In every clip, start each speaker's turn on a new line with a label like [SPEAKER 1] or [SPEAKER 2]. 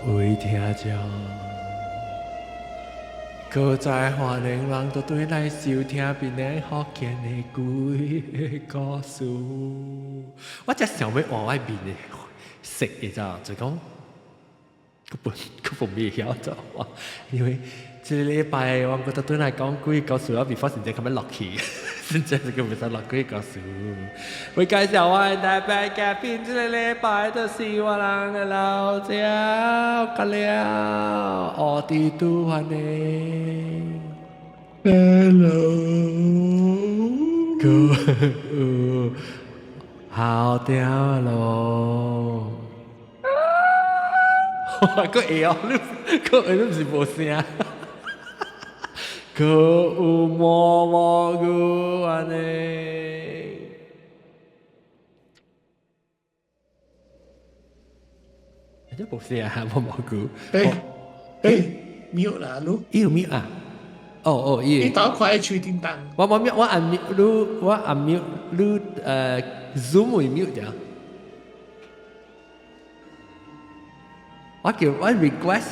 [SPEAKER 1] 位聽眾，閣再歡迎人都對來收聽邊個福建的鬼故事。我真想欲換我面的色，你知道？就講，根本根本未曉做，因為這個禮拜我覺得對來講鬼故事，我 before 先正咁樣落去，先正就袂使落鬼故事。會介紹我的特別嘉賓，這個禮拜就是我人的老趙個了，奧迪都歡迎。
[SPEAKER 2] Hello，
[SPEAKER 1] 哥，好屌咯！個會哦，你個會你毋是無聲，閣有毛毛菇按呢。這無聲啊，毛毛菇。
[SPEAKER 2] 欸欸，mute 啦，你。
[SPEAKER 1] 伊有 mute 啊？哦哦，伊。
[SPEAKER 2] 你倒快吹叮當。
[SPEAKER 1] 我無 mute，我按 mute，你我按 mute，你Zoom 會 mute 著。我叫我 request，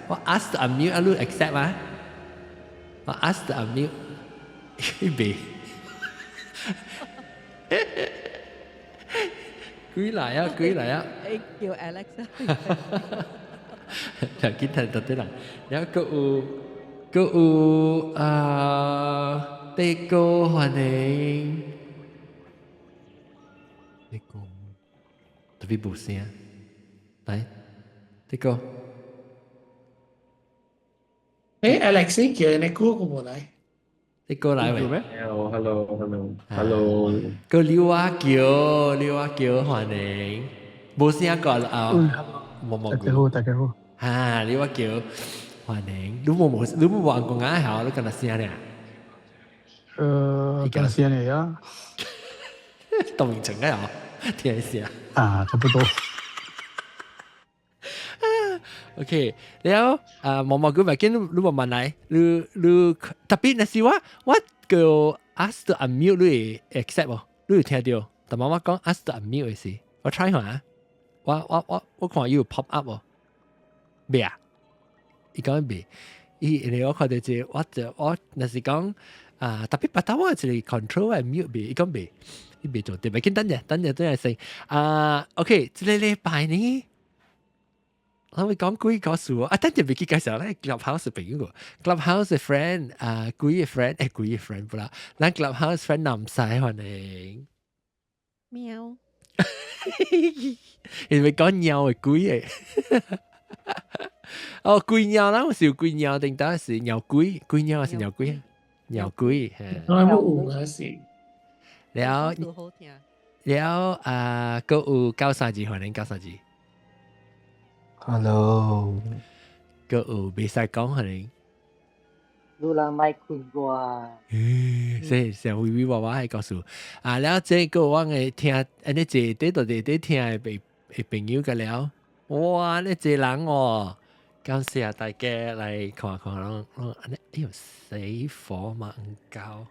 [SPEAKER 1] 我 ask to unmute，啊你 accept 啊？我 ask to unmute，伊袂。幾來啊？幾來啊？
[SPEAKER 3] 欸，叫 Alex
[SPEAKER 1] 啊！就見睇到啲人，然後閣有閣有啊，地哥歡迎，地哥特別無聲，來，地哥。
[SPEAKER 2] 欸，Alex 叫你哥個無來？
[SPEAKER 1] 地哥來未
[SPEAKER 4] ？Hello，hello，hello，hello。
[SPEAKER 1] 個劉阿橋，劉阿橋歡迎，無聲個啊，毛毛菇。
[SPEAKER 5] 大家好，大家好。
[SPEAKER 1] 哈，劉阿橋歡迎，你無無你無玩過眼好，你敢若聲爾？
[SPEAKER 5] 敢若聲爾呀。
[SPEAKER 1] 當明成個哦，聽聲。
[SPEAKER 5] 啊，差不多。
[SPEAKER 1] OK，了啊，毛毛菇咪見你你無問來，你你特別若是我我叫 ask to unmute 你會 accept 無？你有聽到？但媽媽講 ask to unmute 的時，我 try 看啊，我我我我看伊有 pop up 無？未啊？伊講未？伊因為我看到這個，我就我若是講啊，特別捌我一個 control 的 mute 未？伊講未，伊未做對，袂緊等陣，等陣等陣先。啊，OK，這個禮拜呢？我會講鬼故事啊！等陣未記介紹咧，Clubhouse 朋友個 Clubhouse friend 啊，鬼 friend 欸，鬼 friend 不啦，咱 Clubhouse friend 南西歡迎。
[SPEAKER 3] 喵。
[SPEAKER 1] 因為講貓的鬼的。哦，鬼貓咱有是有鬼貓，定當是鳥鬼，鬼貓還是鳥鬼？鳥鬼。
[SPEAKER 2] 我冇有還是。
[SPEAKER 1] 了了啊，閣有九三二歡迎九三二。
[SPEAKER 4] Hello，
[SPEAKER 1] 閣有袂使講可能。
[SPEAKER 6] 你人莫睏我。
[SPEAKER 1] 欸，所成微微娃娃的故事啊，了這個我會聽，按呢坐佇佇佇聽的朋的朋友個了，哇，呢濟人哦，感謝大家來看看，攏攏按呢，哎喲，死火嘛毋夠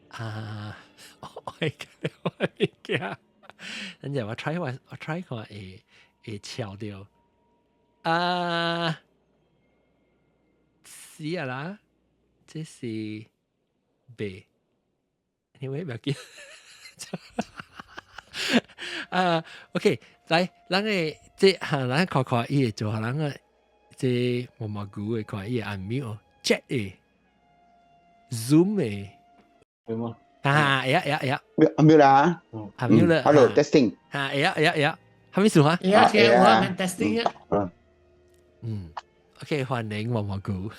[SPEAKER 1] 啊！我會我會驚，等陣我 try 我我 try 看會會敲著啊！死啊啦！這是白，因為不要緊。啊，OK，來，咱個這下咱看看伊會做，咱個這毛毛菇的看伊會 unmute chat 的 Zoom 的，
[SPEAKER 4] 對嗎？
[SPEAKER 1] 啊，會啊會啊會啊
[SPEAKER 7] ，unmute 啦
[SPEAKER 1] ，unmute 了
[SPEAKER 7] ，Hello testing，
[SPEAKER 1] 啊，會啊會啊會啊，啥物事啊？
[SPEAKER 2] 會啊，聽我們 testing 啊。
[SPEAKER 1] 嗯，OK，歡迎毛毛菇。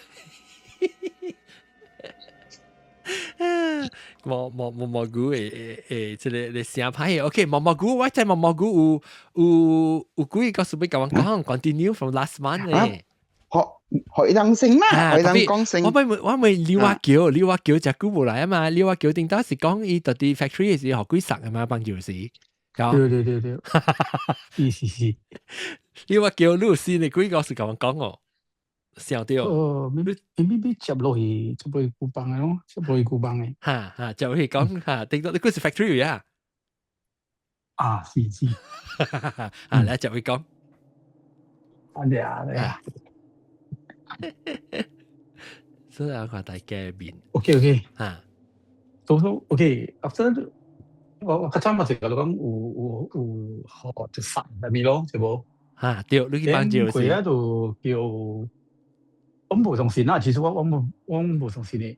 [SPEAKER 1] 毛毛毛毛菇會會這個個聲歹 OK，毛毛菇，我知毛毛菇有有有幾個故事欲共阮講，continue from last month 咧。
[SPEAKER 7] 學學一當聲啦，學一當講聲。
[SPEAKER 1] 我咪我咪劉阿橋，劉阿橋食久無來啊嘛，劉阿橋頂當時講伊到佇 factory 時予鬼殺啊嘛，幫就是。
[SPEAKER 5] 對對對對，是是是。
[SPEAKER 1] 劉阿橋，你有新的幾個故事共阮講哦？想到。
[SPEAKER 5] 哦，咪咪咪接落去，接落去庫房的咯，接落去庫房的。
[SPEAKER 1] 哈哈，接落去講哈，頂到你嗰是 factory 啊？
[SPEAKER 5] 啊，是是。
[SPEAKER 1] 啊，來接去講。
[SPEAKER 5] 對啊，對啊。
[SPEAKER 1] 所以我看大家面。
[SPEAKER 5] OK OK。
[SPEAKER 1] 嚇。
[SPEAKER 5] 都 OK，after 我較早嘛是甲你講有有有學就散入面咯，是無？
[SPEAKER 1] 嚇，對，你去幫照
[SPEAKER 5] 過啊就叫我無相信啦，其實我無相信的。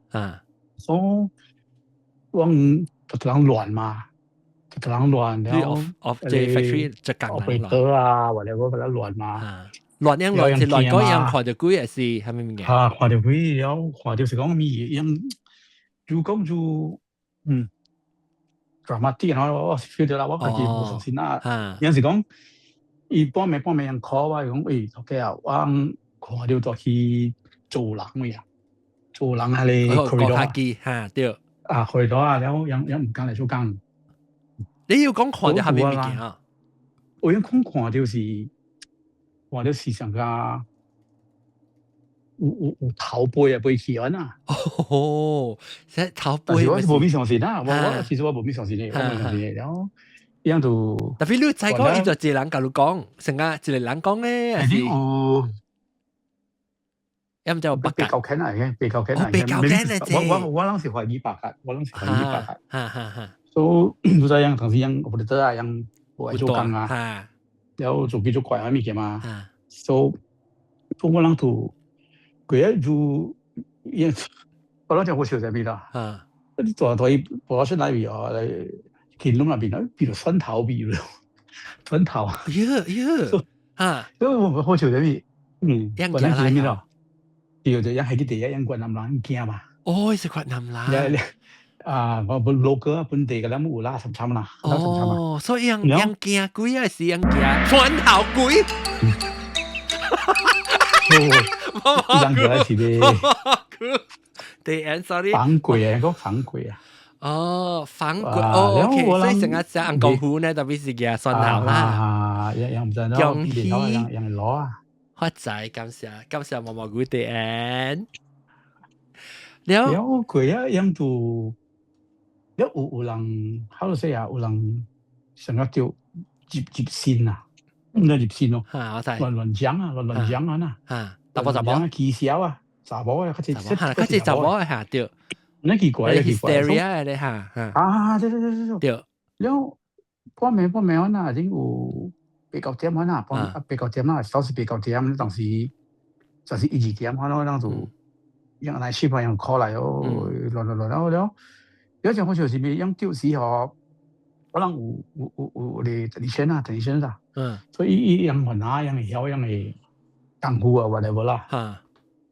[SPEAKER 5] 所以我就人亂嘛，就人亂了。
[SPEAKER 1] Of 這 factory 就工人
[SPEAKER 5] 亂啊，或者我覺得亂嘛。
[SPEAKER 1] 亂樣亂是亂嗰樣看著鬼也是係咪物件？
[SPEAKER 5] 嚇，看著鬼了，看著是講物樣，就講就dramatic 然後我 feel 到啦，我家己無相信啦。有時講伊半暝半暝人 call 我，講喂，頭家啊，我看著就去做人位啊，做人係個
[SPEAKER 1] corridor 嚇，對。
[SPEAKER 5] 啊，corridor 啊，了樣樣毋敢來做工。
[SPEAKER 1] 你要講看著係咩物件啊？
[SPEAKER 5] 我樣講看著是，看著是上個有頭背啊，背起完啊。
[SPEAKER 1] 哦，這頭背。
[SPEAKER 5] 我是無咪相信啊，我其實我無咪相信的，我無相信的。然後樣就，
[SPEAKER 1] Tapi 你知講，伊就一個人共你講，成個一個人講咧，還是？
[SPEAKER 5] 有。
[SPEAKER 1] 要唔就
[SPEAKER 5] 白較近嚟嘅，比較近嚟
[SPEAKER 1] 比較近嚟。
[SPEAKER 5] 我攏是懷疑白嘅，我攏是懷疑白嘅。
[SPEAKER 1] 哈哈哈。
[SPEAKER 5] 所以你知樣，當時樣，我哋啊樣，無愛做工啊，了做幾做怪嘅物件嘛。所以，我攏就，佢一就，我攏真好笑在邊啦。你大大伊跑出來邊哦，來乾隆那邊啊，變做蒜頭味咯，蒜頭。
[SPEAKER 1] 喲喲，哈！
[SPEAKER 5] 所以我好笑在邊，本來是咩咯？對對，樣係佢哋一樣越南人驚嘛。
[SPEAKER 1] 哦，是越南人。
[SPEAKER 5] 啊，我本 local 本地嘅啦，冇啦，參參啦。
[SPEAKER 1] 哦，所以樣樣驚鬼啊，是樣驚蒜頭鬼。
[SPEAKER 5] 哦，人是咧。
[SPEAKER 1] 對，I'm sorry。
[SPEAKER 5] 反鬼啊，講反鬼啊。
[SPEAKER 1] 哦，反鬼哦，OK，所以成日食紅功夫呢，特別是嘅蒜頭啦。
[SPEAKER 5] 啊，樣樣唔知咯，
[SPEAKER 1] 恭喜，
[SPEAKER 5] 樣樣攞啊。
[SPEAKER 1] 發財，感謝感謝毛毛菇點。
[SPEAKER 5] 了佢啊，樣就，了有人，how to say 啊，有人成日叫入線啊，唔知入線咯。
[SPEAKER 1] 嚇，我知。
[SPEAKER 5] 亂亂講啊，亂亂講啊呐。
[SPEAKER 1] 嚇，查某查某。
[SPEAKER 5] 起痟啊，查某啊，較濟
[SPEAKER 1] 較濟查某啊嚇對。
[SPEAKER 5] 那奇怪，奇怪。
[SPEAKER 1] hysteria 咧嚇嚇。
[SPEAKER 5] 啊，對對對對
[SPEAKER 1] 對。
[SPEAKER 5] 了，半暝半暝啊，已經有8、9點啊，半八九點啦，少是八九點，當時就是1、2點，可能就樣來小朋友 call 來哦，亂亂亂了了。有陣好像是咪樣丟時候，可能有有有咧醫生啊，醫生啦。所以伊樣問下，樣會曉樣會功夫啊，whatever 啦。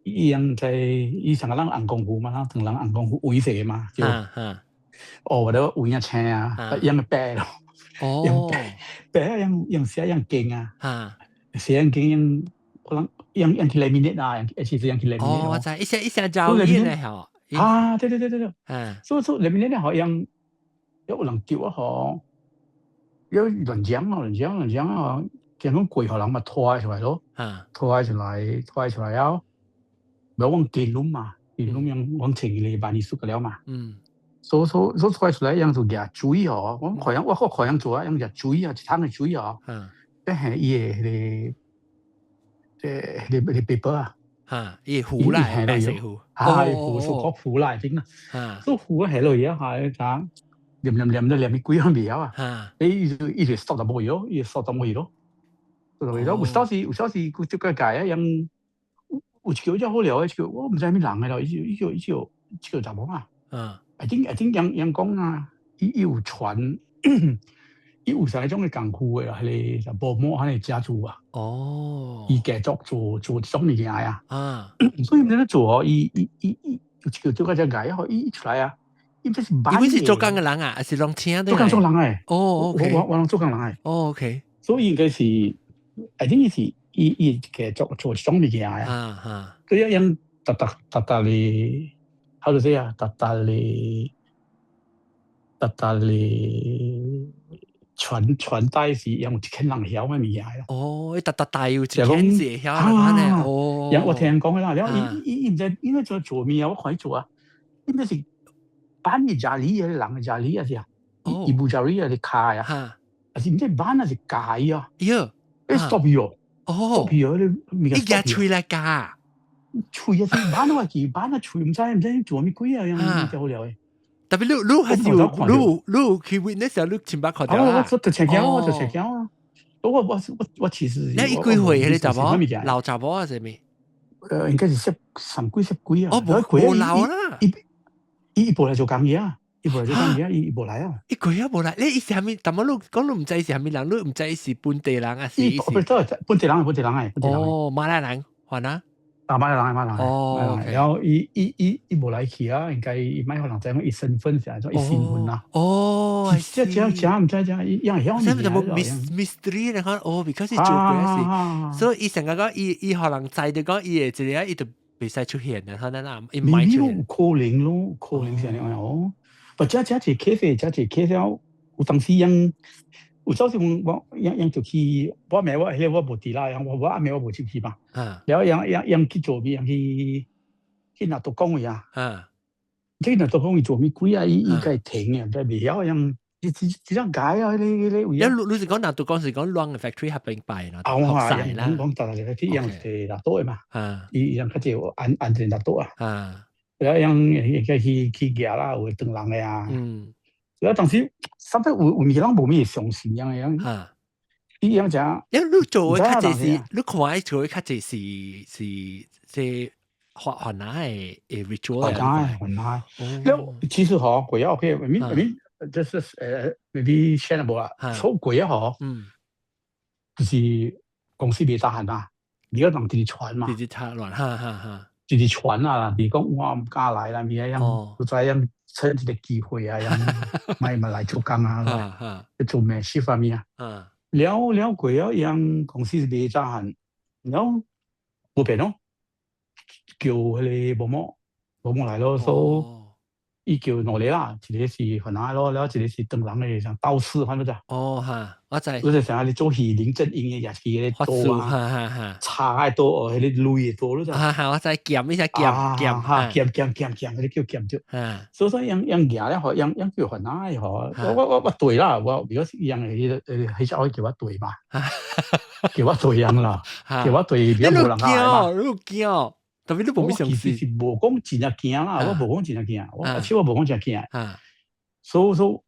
[SPEAKER 5] 伊樣在伊上個人紅功夫嘛，同人紅功夫圍勢嘛。哦，或者有影青啊，樣白咯。
[SPEAKER 1] 哦。
[SPEAKER 5] 白樣樣寫樣勁啊。寫樣勁樣可能樣樣去 laminate 啊，其實樣去 laminate。
[SPEAKER 1] 哦，我知，一些一些膠咧吼。
[SPEAKER 5] 啊，對對對對對。所以 laminate 好樣有人叫啊吼，有亂講啊，亂講亂講啊，見講鬼予人嘛拖出來咯。拖出來，拖出來了，無往電攏嘛，電攏樣往前一禮拜你輸個了嘛。所以拖出來樣就舉水哦，我看樣我看樣做啊，樣舉水啊，一桶的水哦。即係伊的彼個，彼個 paper 啊。
[SPEAKER 1] 嚇，伊糊啦，白色糊。
[SPEAKER 5] 啊，糊數個糊啦，整啦。所以糊啊，係落去啊，嚇，就念念念都念去幾樣味啊。你伊就 stop 就冇去咯，伊 stop 就冇去咯。就去咯，有時佢這個界啊，樣有一個真好料的，一個我毋知啥物人的咯，伊叫查某啊。I think 樣樣講啊，伊有傳，伊有啥種的功夫的，彼個某某彼個家族啊。伊繼續做做這種物件啊。所以毋知咧做哦，伊有一個做較這個哦，伊出來啊，伊這是
[SPEAKER 1] 伊是做工的人啊，還是攏請的？
[SPEAKER 5] 做工做人的。
[SPEAKER 1] 哦，OK。
[SPEAKER 5] 我攏做工人的。
[SPEAKER 1] 哦，OK。
[SPEAKER 5] 所以應該是，I think 伊是伊繼續做這種物件啊。佢一樣逐逐逐逐哩，how to say 啊，逐逐哩，逐逐哩傳帶是用一千人曉的物件咯。
[SPEAKER 1] 哦，伊逐逐代有一千字曉按呢哦。
[SPEAKER 5] 我聽人講的啦，了伊毋知應該做做咩啊？我看伊做啊，應該是板的家裡的人的家裡啊是啊，伊無家裡啊是卡呀，還是毋知板還是假啊？
[SPEAKER 1] 喲，
[SPEAKER 5] 欸 stop 伊哦。
[SPEAKER 1] 哦，
[SPEAKER 5] 去啊！你
[SPEAKER 1] 伊舉喙來咬，
[SPEAKER 5] 喙啊是板我記板啊喙，毋知做咩鬼啊，樣真好料嘅。
[SPEAKER 1] 特別你還是有你有去 witness 你親捌看著啦。
[SPEAKER 5] 我就請驚，我就請驚啊！我其實
[SPEAKER 1] 你伊幾歲？彼個查某？老查某啊，啥物？
[SPEAKER 5] 應該是十三幾十幾啊。
[SPEAKER 1] 哦，無老啦。
[SPEAKER 5] 伊無來做工嘢啊！伊無來做工嘢，伊無來啊。
[SPEAKER 1] 伊幾啊無來？你伊是啥物？但麼你講你毋知伊是啥物人，你毋知伊是本地人啊？是
[SPEAKER 5] 伊本地人，本地人嚟，本地人。
[SPEAKER 1] 哦，馬來人，還啊？
[SPEAKER 5] 啊，馬來人，馬來人。
[SPEAKER 1] 哦，
[SPEAKER 5] 然後伊無來去啊，應該伊莫予人知影伊身份是按怎，伊身份啊。
[SPEAKER 1] 哦，
[SPEAKER 5] 這毋知這伊樣曉
[SPEAKER 1] 啥物就無 mystery 咧？看哦，because 是做過是，所以伊成個講伊伊予人知就講伊會一個伊就袂使出現啦，可能啊，伊毋愛出現。
[SPEAKER 5] 可能咯，可能是按呢哦。不，這一 case，這一 case 有當時樣，有早時我樣就去，我暝我彼個我無佇啦，我暗暝我無入去嘛。了樣去做咩？樣去拿督公位啊。這拿督公位做咩鬼啊？伊伊該停啊，但袂曉樣，只只解啊！彼位。
[SPEAKER 1] 你你是講拿督公是講亂 factory 合併敗啦？
[SPEAKER 5] 啊，我話講講大大個啲樣是拿督的嘛。伊樣較濟安安全拿督啊。了樣應該去舉啦，有當人的啊。了當時，啥物有物人無咩相信樣樣。伊樣講。
[SPEAKER 1] 因為你做的較濟是，你看伊做的較濟是是番仔的 ritual。
[SPEAKER 5] 番仔，番仔。了其實吼，鬼仔 OK，I mean，這是maybe share 無啦。做鬼仔吼，就是公司袂得閒嘛，你個人直直傳嘛。
[SPEAKER 1] 直直傳亂，哈哈哈。
[SPEAKER 5] 直直傳啊，比如講我毋敢來啦，物啊樣，有知樣趁一個機會啊，樣莫嘛來做工啊，做咩事方面啊。了了過了，樣公司是袂得閒，了無變咯，叫彼個某某某某來咯，所以伊叫兩個啦，一個是番仔咯，了一個是唐人的像道士，反正就。
[SPEAKER 1] 哦哈，我知。
[SPEAKER 5] 我就想你做戲林正英的也是彼個刀啊，插的刀哦，彼個雷的刀咯。
[SPEAKER 1] 哈哈，我知劍，伊只劍劍
[SPEAKER 5] 哈劍劍劍劍，彼個叫劍著。所以說樣樣行咧，吼，樣樣叫番仔的吼，我對啦，我如果是樣的，彼隻我叫我對嘛，叫我對樣啦，叫我對，比較無人愛嘛。
[SPEAKER 1] 你驚？特別你無咩相
[SPEAKER 5] 信？其實是無講真正驚啦，我無講真正驚，我其實我無講真驚。所以說，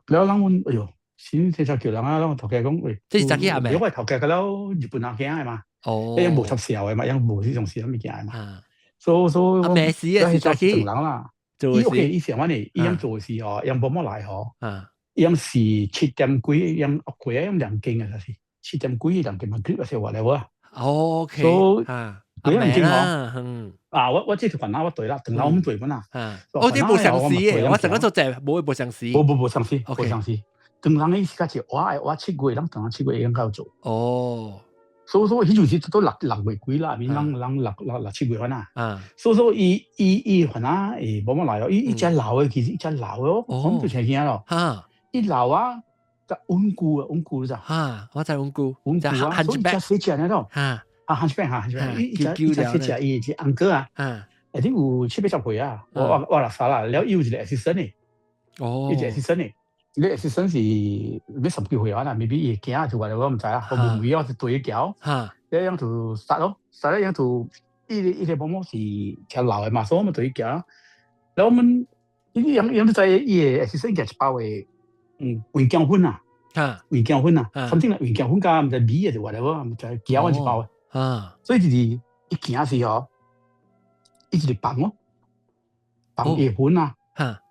[SPEAKER 5] 了人阮，哎喲，先先叫人啊，攏頭家講，喂，
[SPEAKER 1] 這是早起阿
[SPEAKER 5] 未？我頭家個了日本人驚的嘛，哦，伊無插痟的嘛，伊無這種事物件的嘛。所以，
[SPEAKER 1] 啊，沒事啊，是早起。
[SPEAKER 5] 人啦，伊 OK，伊想阮呢，伊樣做事吼，伊無乜來吼，伊樣是7點幾，伊樣過啊，兩更啊，就是7點幾兩更嘛，佢話話來無啊。
[SPEAKER 1] OK，啊。
[SPEAKER 5] 幾兩間吼？啊，我這條番仔我對啦，等下我們對本啦。
[SPEAKER 1] 我啲無相似嘅，我成個做隻無無相似。
[SPEAKER 5] 無無無相似，無相似。當人的意思較是，我7月，人當7月已經夠做。
[SPEAKER 1] 哦。
[SPEAKER 5] 所以彼陣時都6月幾啦，免人人六7月份啊。所以伊番仔會無乜來咯，伊遮老的其實伊遮老的，我就聽聽咯。伊老啊，較穩固啊，穩固咋？
[SPEAKER 1] 哈，我知穩固。
[SPEAKER 5] 穩固啊，所以遮細隻呢咯。啊，漢斯哈，漢斯伊伊只細隻，伊是 uncle 啊，已經有七八十歲啊，我60啦，了伊有一個 assistant 的，伊一個 assistant 的，你 assistant 是欲十幾歲啊啦，maybe 伊囝就話我毋知啦，我無問我是對伊交，了樣就殺咯，殺了樣就伊個某某是較老的嘛，所以我們對伊交，了我們伊樣樣都知伊個 assistant 寄一包的，雲姜粉啊，雲姜粉啊，something like 雲姜粉加毋知米啊就 whatever，毋知寄我一包的。所以就是伊行時吼，伊就是放咯，放伊粉啊，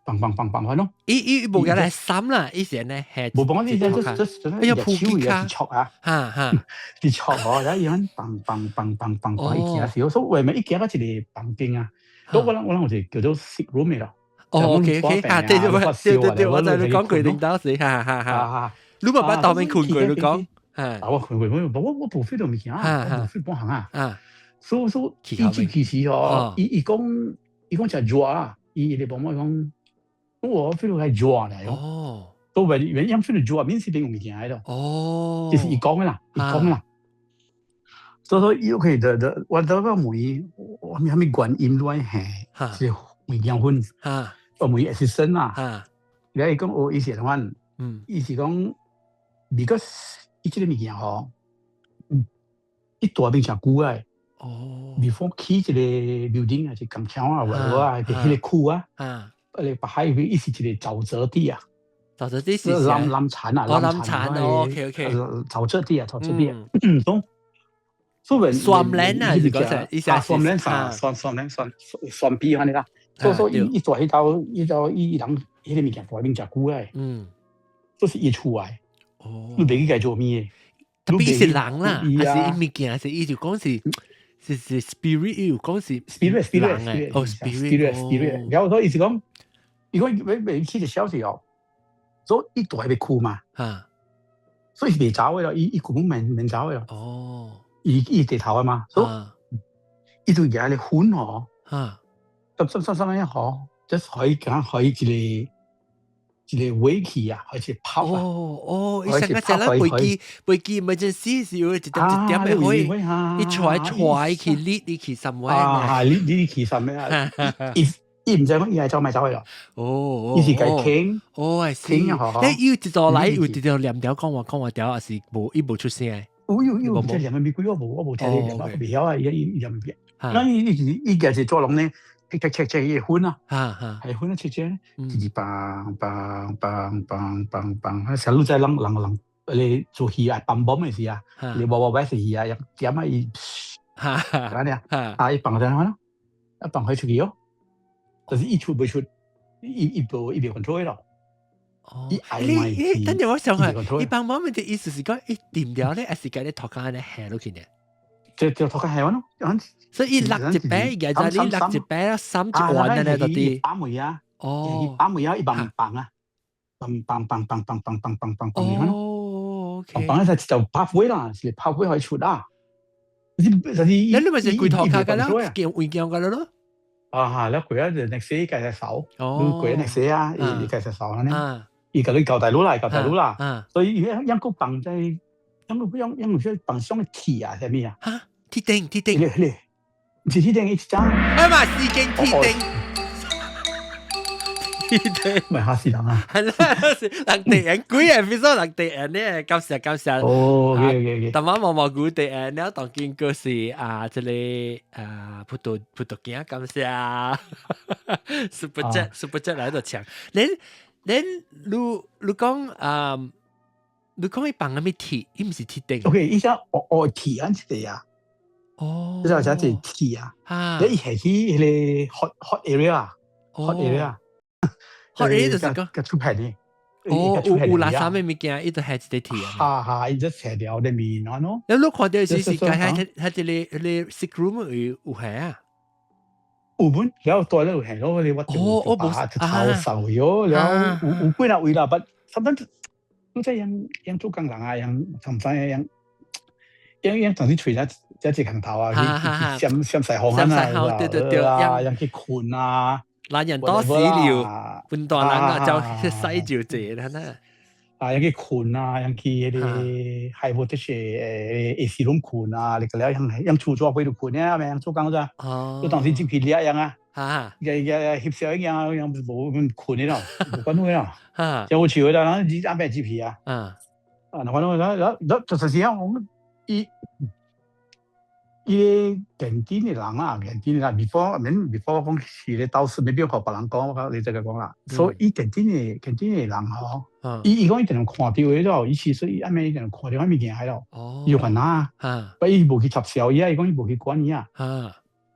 [SPEAKER 5] 放放放放翻咯。
[SPEAKER 1] 伊伊無舉來捎啦，伊是按呢係。
[SPEAKER 5] 無放你這
[SPEAKER 1] 哎呀，手
[SPEAKER 5] 也是戳啊，
[SPEAKER 1] 哈哈，
[SPEAKER 5] 是戳哦，然後伊按放放放放放放，伊行時，所以外面伊行到一個房間啊，我咱有一個叫做 sick room 的咯。
[SPEAKER 1] 哦，OK OK，啊，對對對對對，我知你講過領導時，哈哈哈。你爸爸當面困過，你講。
[SPEAKER 5] 啊！我困過，我無 feel 到物件，我無 feel 半項啊。所以伊其實吼，伊講誠熱啊，伊伊個某某講，我 feel 到較熱咧。
[SPEAKER 1] 哦，
[SPEAKER 5] 都原原樣 feel 到熱，免是邊有物件喺度。
[SPEAKER 1] 哦，
[SPEAKER 5] 這是伊講的啦，伊講啦。所以伊 OK 的的，我都我問伊，我啥物原因亂下，是物件粉，我問伊是生啊。然後伊講哦，伊是按怎？伊是講，because 伊這個物件吼，伊蹛邊誠久啊。
[SPEAKER 1] 哦。
[SPEAKER 5] Before 起一個 building 啊，是工廠啊，或者啊，彼個區啊，你北海伊是一個沼澤地啊。
[SPEAKER 1] 沼澤地是
[SPEAKER 5] 濫濫產啊，
[SPEAKER 1] 濫產哦，OK。
[SPEAKER 5] 沼澤地啊，沼澤地啊，所以
[SPEAKER 1] Swampland 啊，是講成，意思
[SPEAKER 5] 係 swampland 算 swampland 算算比安尼啦。所以伊蹛彼兜，伊兜伊人彼個物件蹛邊誠久啊。這是伊厝來。
[SPEAKER 1] 哦。
[SPEAKER 5] 你袂去共做物的。
[SPEAKER 1] Tapi 伊是人啦，還是伊物件，還是伊就講是 spirit，伊講是
[SPEAKER 5] spirit spirit。
[SPEAKER 1] 哦，
[SPEAKER 5] spirit spirit。然後所以伊是講，伊講欲欲起一個消息哦，所以伊蹛彼區嘛，所以是袂走的咯，伊根本免走的咯。伊伊地頭的嘛，所以伊就舉咧粉吼，什什什什樣吼，就是可以講可以一個一個尾氣啊，還是泡啊。
[SPEAKER 1] 哦哦，伊上個只咱飛機 emergency 是有一點一點的火，伊揣揣去 lead 你去 somewhere。
[SPEAKER 5] 啊，你你去什麼啊？伊伊毋知講伊愛走咪走去咯。伊是共傾。
[SPEAKER 1] 哦，係是。你伊有一道來有一條念條講話講話條，還是無伊無出聲？
[SPEAKER 5] 有有有，這念物鬼我無我無聽你念，我袂曉啊！伊伊伊念物。那伊伊伊個是做攏呢？切切切切伊粉啊，係粉啊，切切，直直梆梆梆梆梆梆，細路仔人人人，你做戲啊，梆梆的時啊，你無無擺是戲啊，一點啊伊，按呢啊，啊伊放在哪咯？啊放開出去哦，但是伊出袂出，伊伊無伊袂 control 咯。
[SPEAKER 1] 哦，
[SPEAKER 5] 伊愛
[SPEAKER 1] 你你等陣我想下，伊幫忙的意思是講伊掂了咧，還是共你頭殼按呢下落去呢？
[SPEAKER 5] 就就頭殼下咯。
[SPEAKER 1] 所以伊落一擺，而家你落一擺，三一彎呢，到底。
[SPEAKER 5] 把梅啊，
[SPEAKER 1] 哦，
[SPEAKER 5] 把梅啊，伊梆梆啊，梆梆梆梆梆梆梆梆梆梆
[SPEAKER 1] 哦，OK。
[SPEAKER 5] 梆梆就拍火啦，是拍火可以出啊。就是就是。
[SPEAKER 1] 你你咪是規頭殼噶啦，見會見噶啦咯。
[SPEAKER 5] 啊哈，你過啊就歷史計隻手，
[SPEAKER 1] 哦，
[SPEAKER 5] 過歷史啊，伊計隻手呢。伊共你舊大佬啦，舊大佬啦，所以伊一個放在，一個一一個放上鐵啊，啥物啊？
[SPEAKER 1] 哈，鐵釘鐵釘，
[SPEAKER 5] 你毋是鐵釘，伊一張。
[SPEAKER 1] 哎嘛，四間鐵釘，鐵釘，
[SPEAKER 5] 咪嚇死人啊！
[SPEAKER 1] 係啦，人地人鬼啊，變咗人地人呢？感謝感謝。
[SPEAKER 5] 哦，OK。
[SPEAKER 1] 逐晚毛毛菇地人，了當今個是啊，這個啊，葡萄葡萄鏡，感謝。Super chat super chat 來到搶，恁恁你你講啊，你講伊放啥物鐵，伊毋是鐵釘。
[SPEAKER 5] OK，伊只學學鐵按一個啊。
[SPEAKER 1] 哦，
[SPEAKER 5] 這就只鐵啊。你伊下去彼個 hot hot area 啊，hot area。
[SPEAKER 1] hot area 就是講
[SPEAKER 5] 個出皮呢。
[SPEAKER 1] 哦，有有垃圾的物件，伊就下一個鐵啊。
[SPEAKER 5] 哈哈，伊就斜掉的面啊喏。
[SPEAKER 1] 你你看到是是，佢喺喺這個彼個 sick room 有有下啊？
[SPEAKER 5] 有本，然後帶咧有下咯，你我
[SPEAKER 1] 哦，我無
[SPEAKER 5] 頭受咗，然後有有幾若位啦，but sometimes 你這樣樣做工人啊，樣sometimes 樣樣樣總是吹咗一個空頭啊，去閃閃細風啊，
[SPEAKER 1] 對對對，
[SPEAKER 5] 樣樣去困啊。
[SPEAKER 1] 男人多屎尿，本大人啊就洗就濟啦呢。
[SPEAKER 5] 啊，樣去困啊，樣去彼個 high voltage AC room 困啊，你個了樣樣厝做伙就困啊，樣做工咋？
[SPEAKER 1] 哦，
[SPEAKER 5] 你當時入去掠樣啊，
[SPEAKER 1] 啊，
[SPEAKER 5] 個個翕相樣樣無困的咯，無管佢咯。
[SPEAKER 1] 啊，
[SPEAKER 5] 就有笑啦，你安排入去啊？
[SPEAKER 1] 啊，
[SPEAKER 5] 啊，那反正那那那就是講我們伊伊近啲的人啦，近啲的啦，before 免 before 講是咧，到時未必予別人講，我你這個講啦。所以伊近啲的近啲的人吼，伊伊講伊定看到的咯，伊其實伊暗暝伊定看到彼物件喺度，伊有煩惱啊，不伊無去插潲伊啊，伊講伊無去管伊啊，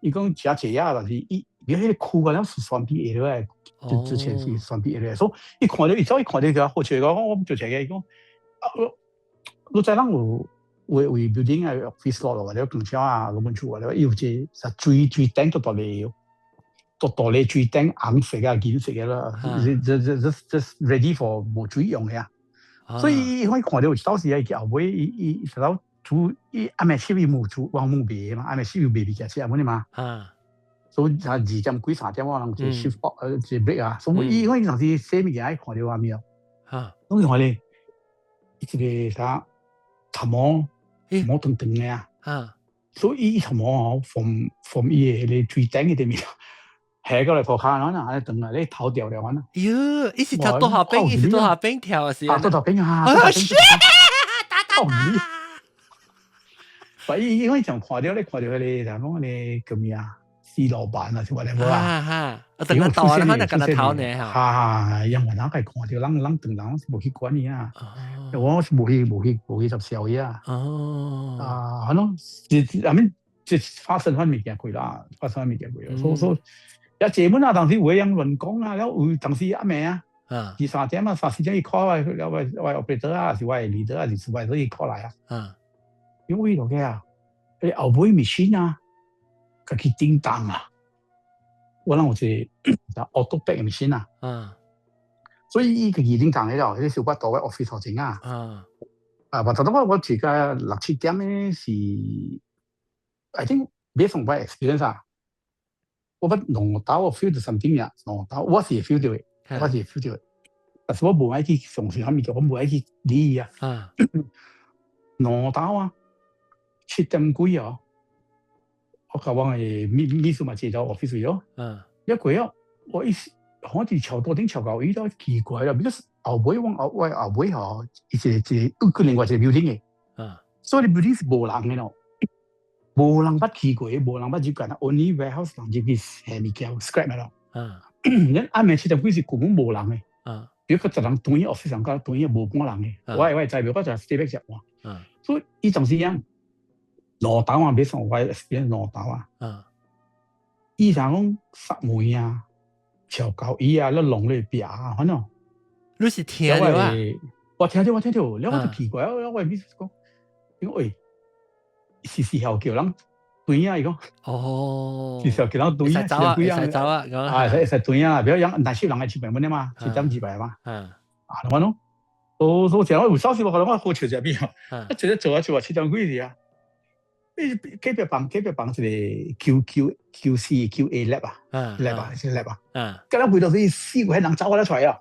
[SPEAKER 5] 伊講食濟啊，但是伊伊彼個區個了是雙皮下來，就之前是雙皮下來，所以伊看到伊早伊看到個好笑講，我就這個伊講，啊，你知人有。為為 building 啊，office 落或者工廠啊，老本厝啊，伊有一個水水頂都大個，都大個水頂紅色啊、銀色的啦，這這這這 ready for 無水用的啊。所以伊可以看到有當時啊，後尾伊伊實到煮伊暗暝時伊無煮往木賣嘛，暗暝時伊賣物件食，無嘛。所以啊，2點幾3點我人就 shift 就 break 啊。所以伊可以當時洗物件伊看到阿咪哦。攏看咧，伊一個啥頭毛。毛長長的啊，所以伊頭毛吼，從從伊的彼個水頂的面下過來塗跤喏，按呢長啊，你頭掉了安呢。
[SPEAKER 1] 喲，伊是頭倒下邊，伊是倒下邊跳啊是。
[SPEAKER 5] 啊，倒下邊啊！
[SPEAKER 1] 啊，shit！打打打！
[SPEAKER 5] 所以因為就看到你看到彼個，人講彼個叫咩啊？死老闆啊，是 whatever 啊。
[SPEAKER 1] 哈哈，啊，等下到啊，可能跟他頭呢嚇。
[SPEAKER 5] 哈，因為哪個看到人人當人是無去管伊啊。我是無去接受伊啊。啊，可能是 I mean 這發生款物件過啦，發生物件過。所以一這本啊，當時有個人亂講啊，了有當時暗暝啊，二三點啊，三四點伊 call 我，了我 operator 啊，是我 leader 啊，是 supervisor 伊 call 來啊。因為落個啊，彼後尾 machine 啊，家己叮當啊，我人有一個 auto pick machine 啊。所以伊家己叮當了，彼時我到我 office 頭前啊。啊，我頭拄我自個六七點咧是，I think based on my experience 啊，我捌兩道我 feel 到 something 呀，兩道我是會 feel 到的，我是會 feel 到的，但是我無愛去相信啥物件，我無愛去理伊啊。兩道啊，7點幾哦，我共我的秘書嘛坐到 office 咯，一過哦，我一好似橋頭頂橋到伊都奇怪啦，because 後尾我後我後尾吼，伊一個一個又另外一個 building 的，所以 building 是無人的咯，無人捌去過，無人捌入去，only warehouse 人入去下物件 scrap 的咯。咱暗暝7點幾是根本無人的，比如講一人轉去 office 上，轉去無半人的，我會知無，我就 stay back 食飯。所以伊當時樣兩道啊，別算我 experience 兩道啊。伊就講殺門啊，敲交椅啊，咧弄咧壁啊，反正。
[SPEAKER 1] 你是聽到啊？
[SPEAKER 5] 我聽到，我聽到，了我就奇怪，我意思講，伊講喂，是時候叫人轉啊，伊講。是時候叫人轉啊，
[SPEAKER 1] 走啊，會使走啊，
[SPEAKER 5] 啊，會使轉啊，比如講，若是人愛出門嘛，7點2百嘛。啊，我講，我講我有少時我可能我好笑一邊啊，一直做啊做啊，7點幾時啊。你隔壁房一個 Q Q Q C Q A lab 啊，lab 啊，是 lab 啊。今日回到去四個人走我出來啊！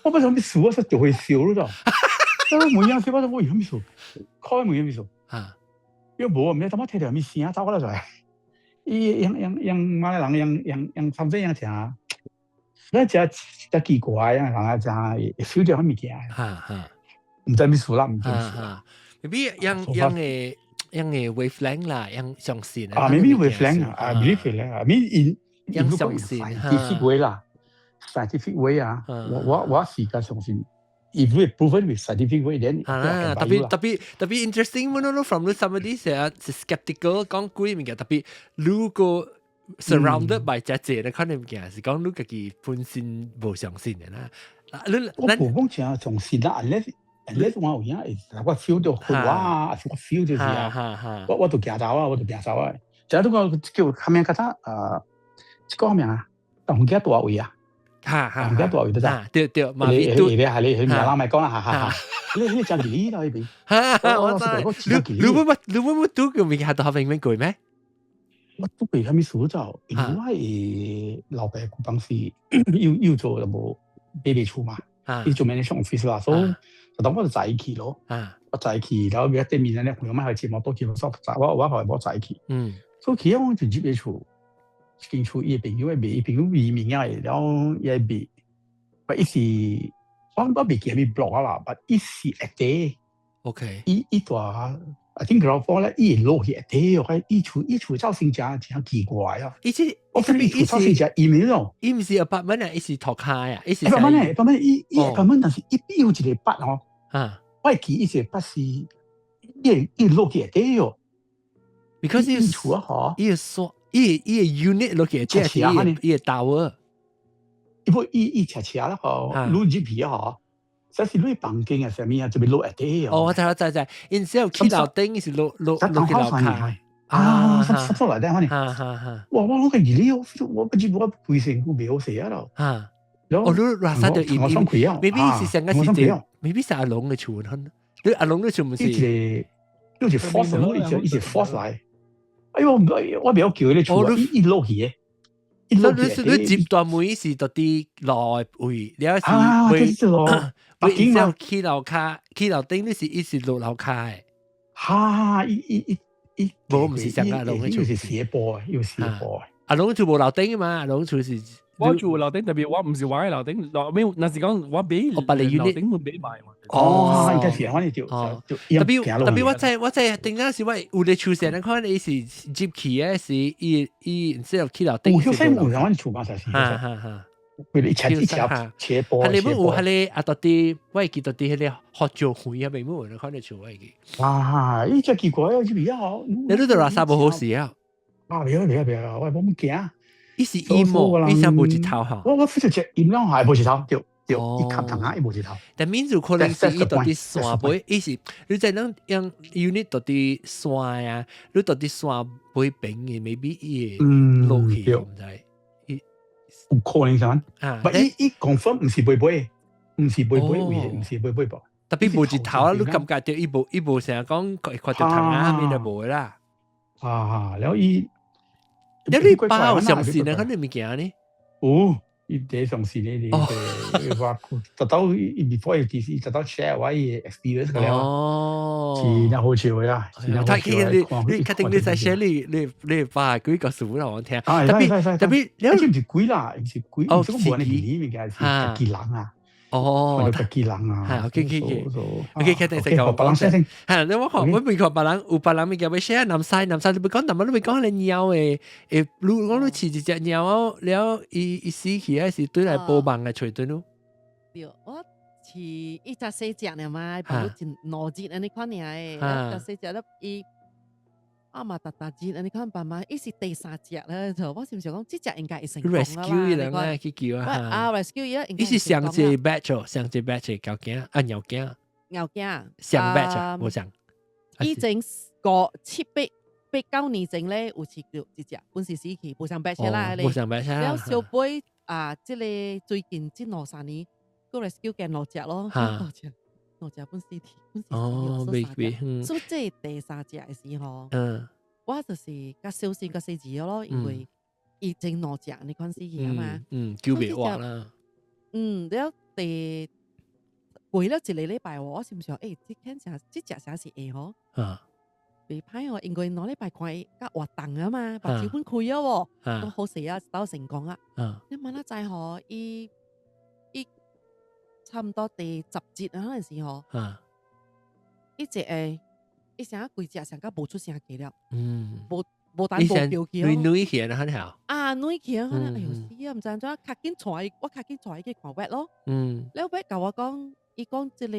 [SPEAKER 5] 我不知啥物事，我說就會笑咯就。我問樣說，我說我有啥物事？開門有啥物事？因為無，毋知怎麼聽到啥物聲走我出來。伊樣樣樣馬來人樣樣樣差不多樣誠，那誠誠奇怪，樣人啊誠會 feel 到啥物件。毋知啥物事啦，毋知啥物事。
[SPEAKER 1] maybe 樣樣的樣的 wavelength 啦，樣相信
[SPEAKER 5] 啊，maybe wavelength 啊，maybe wavelength 啊，maybe
[SPEAKER 1] 樣相信
[SPEAKER 5] scientific way 啦，scientific way 啊，我是較相信，if we proven with scientific way then
[SPEAKER 1] 啊，特別特別特別 interesting 麼咯，from somebody 成日是 skeptical 講鬼物件，特別如果 surrounded by 這這的可能物件，是講你家己本身無相信的啦。你
[SPEAKER 5] 我無講誠相信啦，unless 我有影會我 feel 到血啊，還是我 feel 就是啊，我就行走啊，我就行走啊。就係嗰個叫啥名較早啊，這個名啊，東家大位啊，東家大位對唔
[SPEAKER 1] 對？對對，
[SPEAKER 5] 馬你你你係你你名人咪講啦，哈哈哈！你真吉利啦，呢邊。
[SPEAKER 1] 我知。你你不拄個物件都學明過咩？
[SPEAKER 5] 我拄過啥物事就，因為我的老爸舊當時又做就無買賣厝嘛，伊做 management office 啦，所以就當我就早去咯。我早去，然後別對面咧，朋友買去接我，都叫我早我我我早去。所以去我就入個厝，間厝伊朋友會賣，伊朋友移民啊，然後伊賣，但伊是我未記啥物 block 啦，但伊是下底。 伊伊大。I think ground floor 咧，伊會落去下底哦，伊厝造型誠誠奇怪啊！
[SPEAKER 1] 伊是
[SPEAKER 5] 我覺得伊厝造型誠移民咯。
[SPEAKER 1] 伊毋是 apartment 啊，伊是塗跤啊，伊是
[SPEAKER 5] apartment 咧，apartment 伊 apartment，但是伊有一個筆吼。我會記伊一個筆是，伊伊落去下底哦。
[SPEAKER 1] Because
[SPEAKER 5] 伊厝啊，吼，
[SPEAKER 1] 伊個刷，伊個 unit 落去，即係伊個 tower。
[SPEAKER 5] 伊不伊伊斜斜啦吼，你入去啊吼。這是你房間啊，啥物啊，就欲落下底
[SPEAKER 1] 哦。我知我知知，因時候去樓頂是落落落去樓跤。
[SPEAKER 5] 啊，濕濕落嚟反正。
[SPEAKER 1] 哈哈哈！
[SPEAKER 5] 哇，我攞個二呢，我不知我規身軀袂好勢啊咯。
[SPEAKER 1] 啊！哦，你拉薩就伊
[SPEAKER 5] 我想開啊
[SPEAKER 1] ，maybe 是上個是這，maybe 是阿龍的厝，你阿龍的厝毋是？
[SPEAKER 5] 伊一個，伊是 force 咯，伊是 force 來。哎呦，我袂曉叫伊個厝，伊落去的。
[SPEAKER 1] 你你接大門是到底落位，了是
[SPEAKER 5] 會
[SPEAKER 1] 會然之後去樓跤，去樓頂你是伊是落樓跤的。
[SPEAKER 5] 哈！伊伊伊伊，
[SPEAKER 1] 無毋是上阿龍的厝，
[SPEAKER 5] 是斜坡，又斜坡。
[SPEAKER 1] 阿龍厝無樓頂嘛，阿龍厝是
[SPEAKER 4] 我住樓頂，特別我毋是我喺樓頂，落尾若是講我買
[SPEAKER 1] 哦，別個 unit
[SPEAKER 4] 樓頂會買賣嘛。
[SPEAKER 5] 哦，應該是反正就就
[SPEAKER 1] 特別我知頂陣時我有咧出現，你看伊是入去嘅是伊伊唔知去樓頂。
[SPEAKER 5] 有休息有人厝嘛，就是。
[SPEAKER 1] 哈哈哈。
[SPEAKER 5] 佢哋一齊一齊切波。
[SPEAKER 1] 係你冇有迄個啊？到底我會記到底迄個合作會啊？未冇人看得出我會記。
[SPEAKER 5] 啊！伊只奇怪哦，這邊啊，
[SPEAKER 1] 你都垃圾無好事啊！
[SPEAKER 5] 啊，袂啊袂啊袂啊，我冇咁驚。
[SPEAKER 1] 伊是陰無，伊想無一頭吼。
[SPEAKER 5] 我負責只陰了係無一頭，對對，伊吸糖啊，伊無一頭。
[SPEAKER 1] 但民主可能是伊到底山尾，伊是你在咱用 unit 到底山啊，你到底山尾邊嘅，maybe 伊會落去，毋知。
[SPEAKER 5] 有可能啥？
[SPEAKER 1] 啊，
[SPEAKER 5] 不，伊伊 confirm 毋是背背，毋是背背位，毋是背背噃。
[SPEAKER 1] 特別無一頭啊，你感覺到伊無伊無成日講會看到糖啊，面就無啦。
[SPEAKER 5] 啊，了伊，
[SPEAKER 1] 了你包上線呢？肯定物件呢？
[SPEAKER 5] 有，伊第上線呢？我直到伊 before 伊其實直到 share 我伊 experience 個了。
[SPEAKER 1] 哦，
[SPEAKER 5] 是真好笑呀！
[SPEAKER 1] 睇見你你確定你在 share 你你你把幾個數讓我聽。特別特別，
[SPEAKER 5] 你唔是鬼啦，唔是鬼，唔是講無人理物件，是家己人啊。
[SPEAKER 1] 哦，
[SPEAKER 5] 家己人啊。
[SPEAKER 1] 係，OK OK OK，確定係講
[SPEAKER 5] 別人先。
[SPEAKER 1] 係，你我看我未看別人有別人物件欲 share 南西南西，你欲講，但係你欲講你貓的，誒，如果你飼一隻貓了，伊伊死去還是對來報夢來揣對咯？
[SPEAKER 3] 對，我飼一隻細隻爾嘛，比如一兩日按呢款爾的，一隻細隻了伊。啊嘛，逐逐日按呢款爸媽，伊是第三隻咧，就我是毋是講，這隻應該會成功啦？
[SPEAKER 1] rescue 伊人啊，去救啊！
[SPEAKER 3] 啊，rescue 伊
[SPEAKER 1] 伊是上一 batch 哦，上一 batch 的狗囝啊，貓囝。
[SPEAKER 3] 貓囝。
[SPEAKER 1] 上 batch 啊，無上。
[SPEAKER 3] 以前個七八八九年前咧，有飼著一隻，本是死去，無上 batch 啦，
[SPEAKER 1] 無上 batch
[SPEAKER 3] 了小尾啊，這個最近這兩三年，閣 rescue 見六隻咯，六隻。兩隻本死去，本是
[SPEAKER 1] 哦，未未，
[SPEAKER 3] 所以這第三隻的時候，我就是較小心較細緻咯，因為伊前兩隻你看死去啊嘛，
[SPEAKER 1] 嗯，救袂活啦。
[SPEAKER 3] 嗯，了第過了一個禮拜，我心想，欸，這件啥，這隻啥是會吼？
[SPEAKER 1] 啊，
[SPEAKER 3] 袂歹哦，因為兩禮拜看伊較活動啊嘛，目睭本開啊喎，都好勢啊，到成功啊。你問下知吼，伊伊差毋多第十節啊，嗰陣時吼，伊一個伊聲規隻上甲無出聲去了，無無單無叫去
[SPEAKER 1] 哦。軟去啊，很好。
[SPEAKER 3] 啊，軟去啊，哎呦死啊，毋知按怎，較緊帶伊，我較緊帶伊去看 vet 咯。了 vet 共我講，伊講這個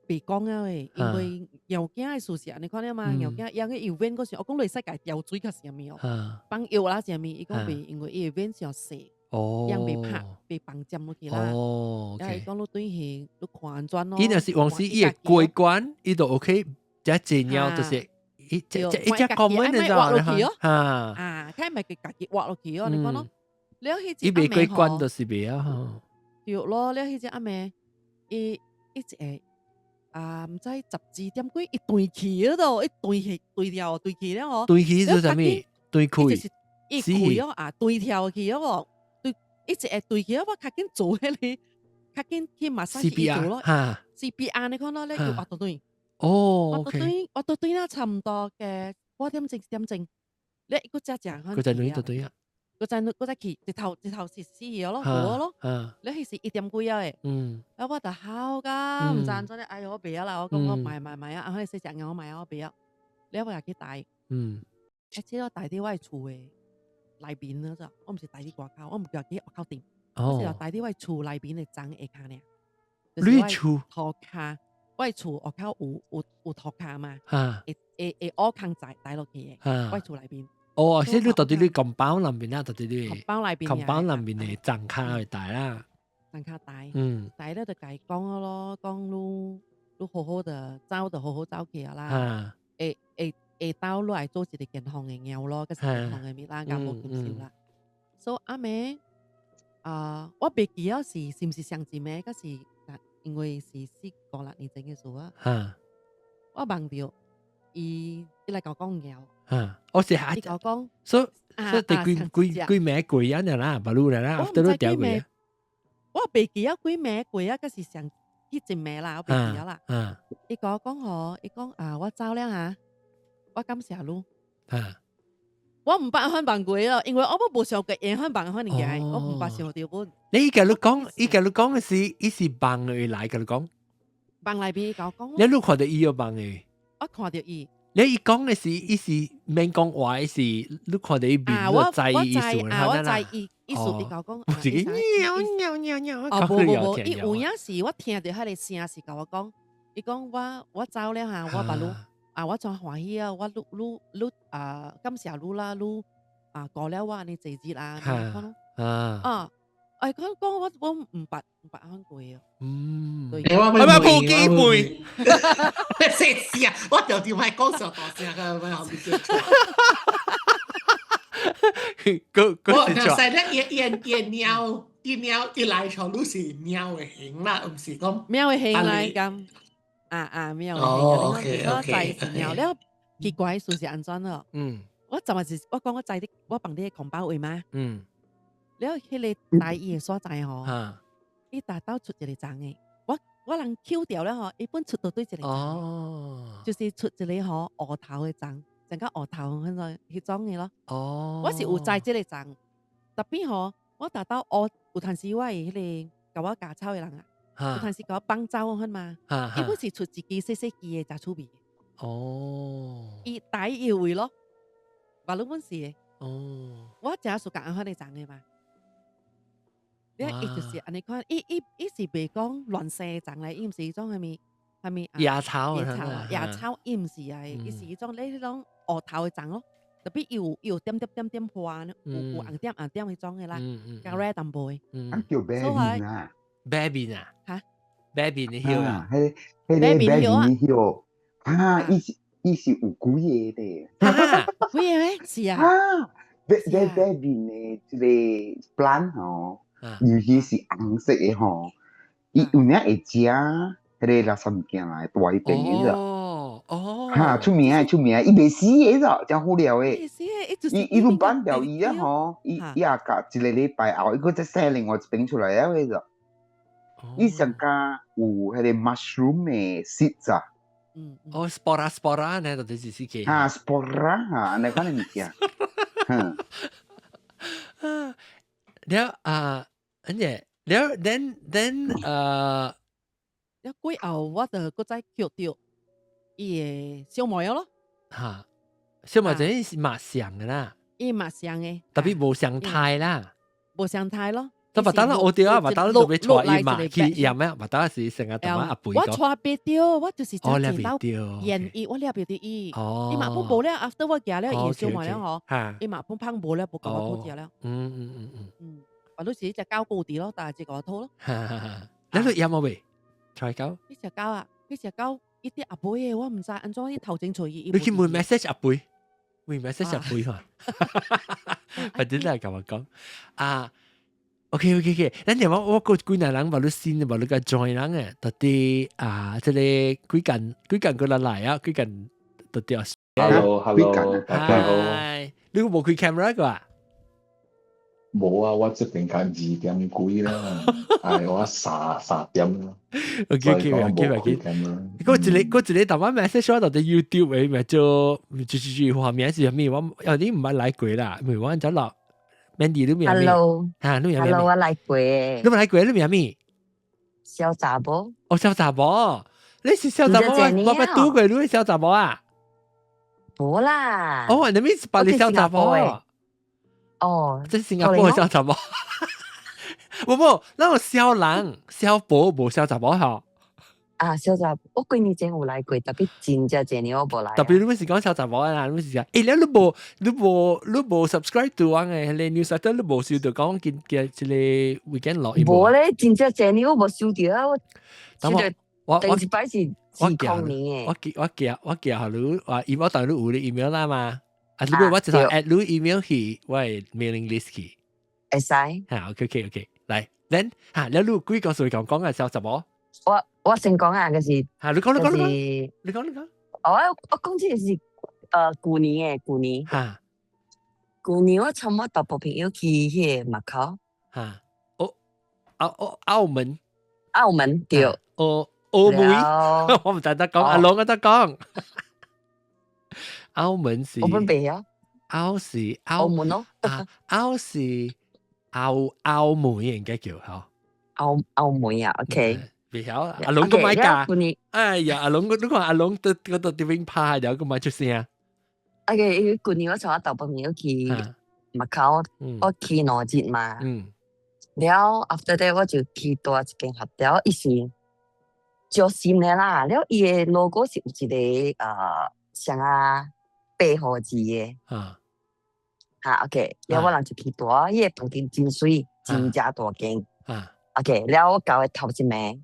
[SPEAKER 3] 袂講啊喂，因為貓囝的事是按呢款了嘛，貓囝養個有 vein 嗰時，我講你會使共調水較啥物哦，放藥啦啥物，伊講袂，因為伊的 vein 上細，養袂拍，袂放針落去啦。
[SPEAKER 1] 哦，
[SPEAKER 3] 伊講你轉去你看按怎咯。
[SPEAKER 1] 伊若是往時伊會過關，伊就 OK，這濟貓就是伊這這一隻 common 你知道嗎？
[SPEAKER 3] 哈啊，佢咪佢家己挖落去哦，你講咯。了彼隻
[SPEAKER 1] 伊袂過關就是袂啊。
[SPEAKER 3] 對咯，了彼隻暗暝，伊伊一個啊，毋知十二點幾，伊斷氣嗰度，伊斷氣斷掉斷氣了哦。
[SPEAKER 1] 斷氣是啥物？斷氣。
[SPEAKER 3] 伊開哦啊，斷跳去哦，對，伊一個斷氣，我較緊做彼個，較緊去馬上去做咯。CPR 你看咯，咧叫挖到斷。
[SPEAKER 1] 哦，
[SPEAKER 3] 挖到斷，挖到斷啦，差毋多嘅半點鐘、一點鐘，咧伊閣只食。
[SPEAKER 1] 閣再斷就斷啊！
[SPEAKER 3] 閣再閣再去，一頭一頭是死去咯，無咯。咧彼時一點幾啊的。啊，我就哭甲，毋知按怎咧，哎喲，我袂曉啦，我講我賣賣賣啊，啊，彼個細隻貓我賣啊，我袂曉。了我也去帶。啊，這個帶佇我的厝的內面了咋，我毋是帶佇外口，我毋叫去外口店。我是帶佇我厝內面的欉下跤爾。
[SPEAKER 1] 你厝？
[SPEAKER 3] 塗跤，我的厝外口有有有塗跤嘛？會會會挖空仔帶落去的，我厝內面。
[SPEAKER 1] 哦，即你到底你 compound 內面啊？到底你
[SPEAKER 3] compound 內面
[SPEAKER 1] compound 內面的欉跤會帶啦。
[SPEAKER 3] 欉跤帶，帶了就共伊講咯，講你你好好的走就好好走去啊啦。會會下晝你愛做一個健康的貓咯，閣是健康的物啦，敢無禁受啦。所以暗暝啊，我袂記得是是毋是上一暝，閣是因為是四五六年前的事啊。我夢著伊伊來共我講貓。
[SPEAKER 1] 啊，我是
[SPEAKER 3] 伊共我講，
[SPEAKER 1] 所以所以第幾幾幾暝過啊啦，巴魯啦啦，after 都掉過。
[SPEAKER 3] 我袂記得幾暝過啊，閣是上彼一暝啦，我袂記得啦。伊共我講吼，伊講啊，我走了啊，我感謝你。我毋捌看夢過咯，因為我無想過會看夢看物件，我毋捌想著本。
[SPEAKER 1] 你伊共你講，伊共你講的是，伊是夢的來共你講。
[SPEAKER 3] 夢內面共我講。
[SPEAKER 1] 你你看著伊有夢的？
[SPEAKER 3] 我看著伊。
[SPEAKER 1] 你伊講的是，伊是免講話，是你看著伊面，你知伊意思。
[SPEAKER 3] 啊，我知伊意思，伊共我講。
[SPEAKER 1] 自己喵喵喵喵。
[SPEAKER 3] 哦，無無無，伊有影是我聽著彼个聲是共我講，伊講我走了哈，我把你啊，我真歡喜啊，我愈愈愈啊，感謝你啦，你啊過了我按呢濟日啊，看咯。啊，哎，講講我毋捌看過啊。
[SPEAKER 1] 嗯。
[SPEAKER 3] 對。
[SPEAKER 2] 我
[SPEAKER 1] 係咪破機會？
[SPEAKER 2] 死死啊！我條條係講上大聲嘅，咪後面叫錯。
[SPEAKER 1] 個
[SPEAKER 2] 我就細咧，伊伊伊貓，伊貓伊來床都是貓的形啦，毋是講
[SPEAKER 3] 貓的形來咁。啊啊，貓的形。
[SPEAKER 2] 哦，OK
[SPEAKER 3] 我知是貓了，奇怪事是按怎咯？我昨日是我講我知你，我放你個紅包位嗎？了，彼个大伊的所在吼，伊達到出一個叢的，我人抾掉了吼，伊本出到對一個叢，就是出一個吼芋頭的叢，成個芋頭彼個彼種的咯。我是有知這個叢，特別吼，我達到學有陣時我會彼個共我教草的人啊，有陣時共我放走彼嘛，伊本是出一支細細支的，誠趣味。伊大伊位咯，別攏本是的。我誠屬共按款的叢的嘛。你伊就是按呢款，伊是袂講亂生的叢來，伊毋是彼種啥物啥物
[SPEAKER 1] 野草。
[SPEAKER 3] 野草啊，野草伊毋是啊，伊是彼種咧彼種芋頭的叢咯。特別伊有點點點點花，有紅點紅點彼種的啦，較軟淡薄的。
[SPEAKER 7] 啊叫白面啊，
[SPEAKER 1] 白面啊，
[SPEAKER 3] 哈？
[SPEAKER 1] 白面的葉啊，
[SPEAKER 7] 彼彼個白面的葉，啊，伊是有幾个的，
[SPEAKER 3] 幾個咩？是啊。
[SPEAKER 7] 啊，白白白面的這个 plant 吼，尤其是紅色的吼，伊有影會食彼个垃圾物件來大一邊的。
[SPEAKER 1] 哦。
[SPEAKER 7] 哈，出名的出名，伊袂死的咋，真好料的。伊都扳掉伊啊吼，伊也隔一个禮拜後，伊閣再生另外一邊出來啊，彼個。伊上加有彼个 mushroom 的 seeds 啊。
[SPEAKER 1] 哦，spora spora 呢，到底是死嘅。
[SPEAKER 7] 哈，spora 哈，按呢款的物件。嗯。
[SPEAKER 1] 了啊，跟住了，then
[SPEAKER 3] 了過後我就閣再抾著伊的小妹咯。
[SPEAKER 1] 哈，小妹仔是嘛像的啦。
[SPEAKER 3] 伊嘛像的。
[SPEAKER 1] 特別無相態啦。
[SPEAKER 3] 無相態咯。
[SPEAKER 1] 都捌當啦，學著啊，捌當都欲帶伊嘛去驗咩？捌當是成日同阿阿伯
[SPEAKER 3] 我帶袂著，我就是
[SPEAKER 1] 哦，
[SPEAKER 3] 見到驗伊，我掠袂著伊。伊嘛本無了，after 我行了，伊小妹了吼。伊嘛本芳無了，無共我討食了。嗯，或者是一隻狗固佇咯，但係這個我討咯。
[SPEAKER 1] 你去驗冇未？帶狗？
[SPEAKER 3] 彼隻狗啊，彼隻狗伊佇後尾的，我毋知按怎伊頭前揣伊。
[SPEAKER 1] 你去問 message 阿伯，問 message 阿伯嘛？或者你係共我講啊？OK，咱電話我個幾若人無你先，無你共 join 人嘅，到底啊，這個幾間幾間過來來啊，幾間到底啊
[SPEAKER 8] ？Hello，Hello，大家好。
[SPEAKER 1] 你無開 camera 個啊？
[SPEAKER 8] 無啊，我這邊才2點幾啦，哎，我三點啦。
[SPEAKER 1] OK。嗰一個台灣 message 我到底 YouTube 嘅咪做，就就畫面是啥物？我有啲毋捌來過啦，因為我走落。Mandy 你名咩？
[SPEAKER 9] Hello，
[SPEAKER 1] 嚇，你名咩？
[SPEAKER 9] Hello，我來過。
[SPEAKER 1] 你冇來過？你名咩？
[SPEAKER 9] 小查某。
[SPEAKER 1] 哦，小查某，你是小查某，我捌拄過你是小查某啊？
[SPEAKER 9] 無啦。
[SPEAKER 1] 哦，你咪是巴黎小查某。
[SPEAKER 9] 哦，
[SPEAKER 1] 這是新加坡的小查某。無無，那種小人小婆無小查某吼。
[SPEAKER 9] 啊，小查，我幾年前有來過，特別真正濟年我無來。
[SPEAKER 1] 特別你毋是講小查某啊，你毋是講，欸，你無 subscribe to 我的彼个 newsletter，你無收著講今今這個 weekend 落。
[SPEAKER 9] 無咧，真正濟年我無收著啊，我收著
[SPEAKER 1] 我
[SPEAKER 9] 第一擺是20年的。
[SPEAKER 1] 我寄予你，話 email 當你有你 email 啦嘛，啊，如果我直頭 add 你 email 去我的 mailing list 去。
[SPEAKER 9] 會使。
[SPEAKER 1] 嚇，OK，來，then 嚇，你幾個歲講講嘅小查某？
[SPEAKER 9] 我先講啊，就是，
[SPEAKER 1] 嚇，你講你講你講，你講你講。
[SPEAKER 9] 我講這個是舊年的舊年。舊年我參我大部朋友去彼个馬口。
[SPEAKER 1] 嚇，哦，澳澳門。
[SPEAKER 9] 澳門對。
[SPEAKER 1] 哦，澳門，我毋知得講，阿龍得講。澳門是。
[SPEAKER 9] 我本袂曉。
[SPEAKER 1] 澳是
[SPEAKER 9] 澳門咯，
[SPEAKER 1] 啊，澳是澳澳門應該叫嗬。
[SPEAKER 9] 澳門啊，OK。
[SPEAKER 1] 未曉阿龍個買價，哎呀，阿龍你看阿龍都嗰度點樣拍，然後個買出聲。
[SPEAKER 9] OK，因為舊年我從我大朋友去馬卡，我去2日嘛。了 after that 我就去多一間學校，伊是招新的啦。了伊的 logo 是有一個像啊白號字的。哈，OK，了我人就去住，伊个房間真媠，真正大間。OK，了我交的頭一暝，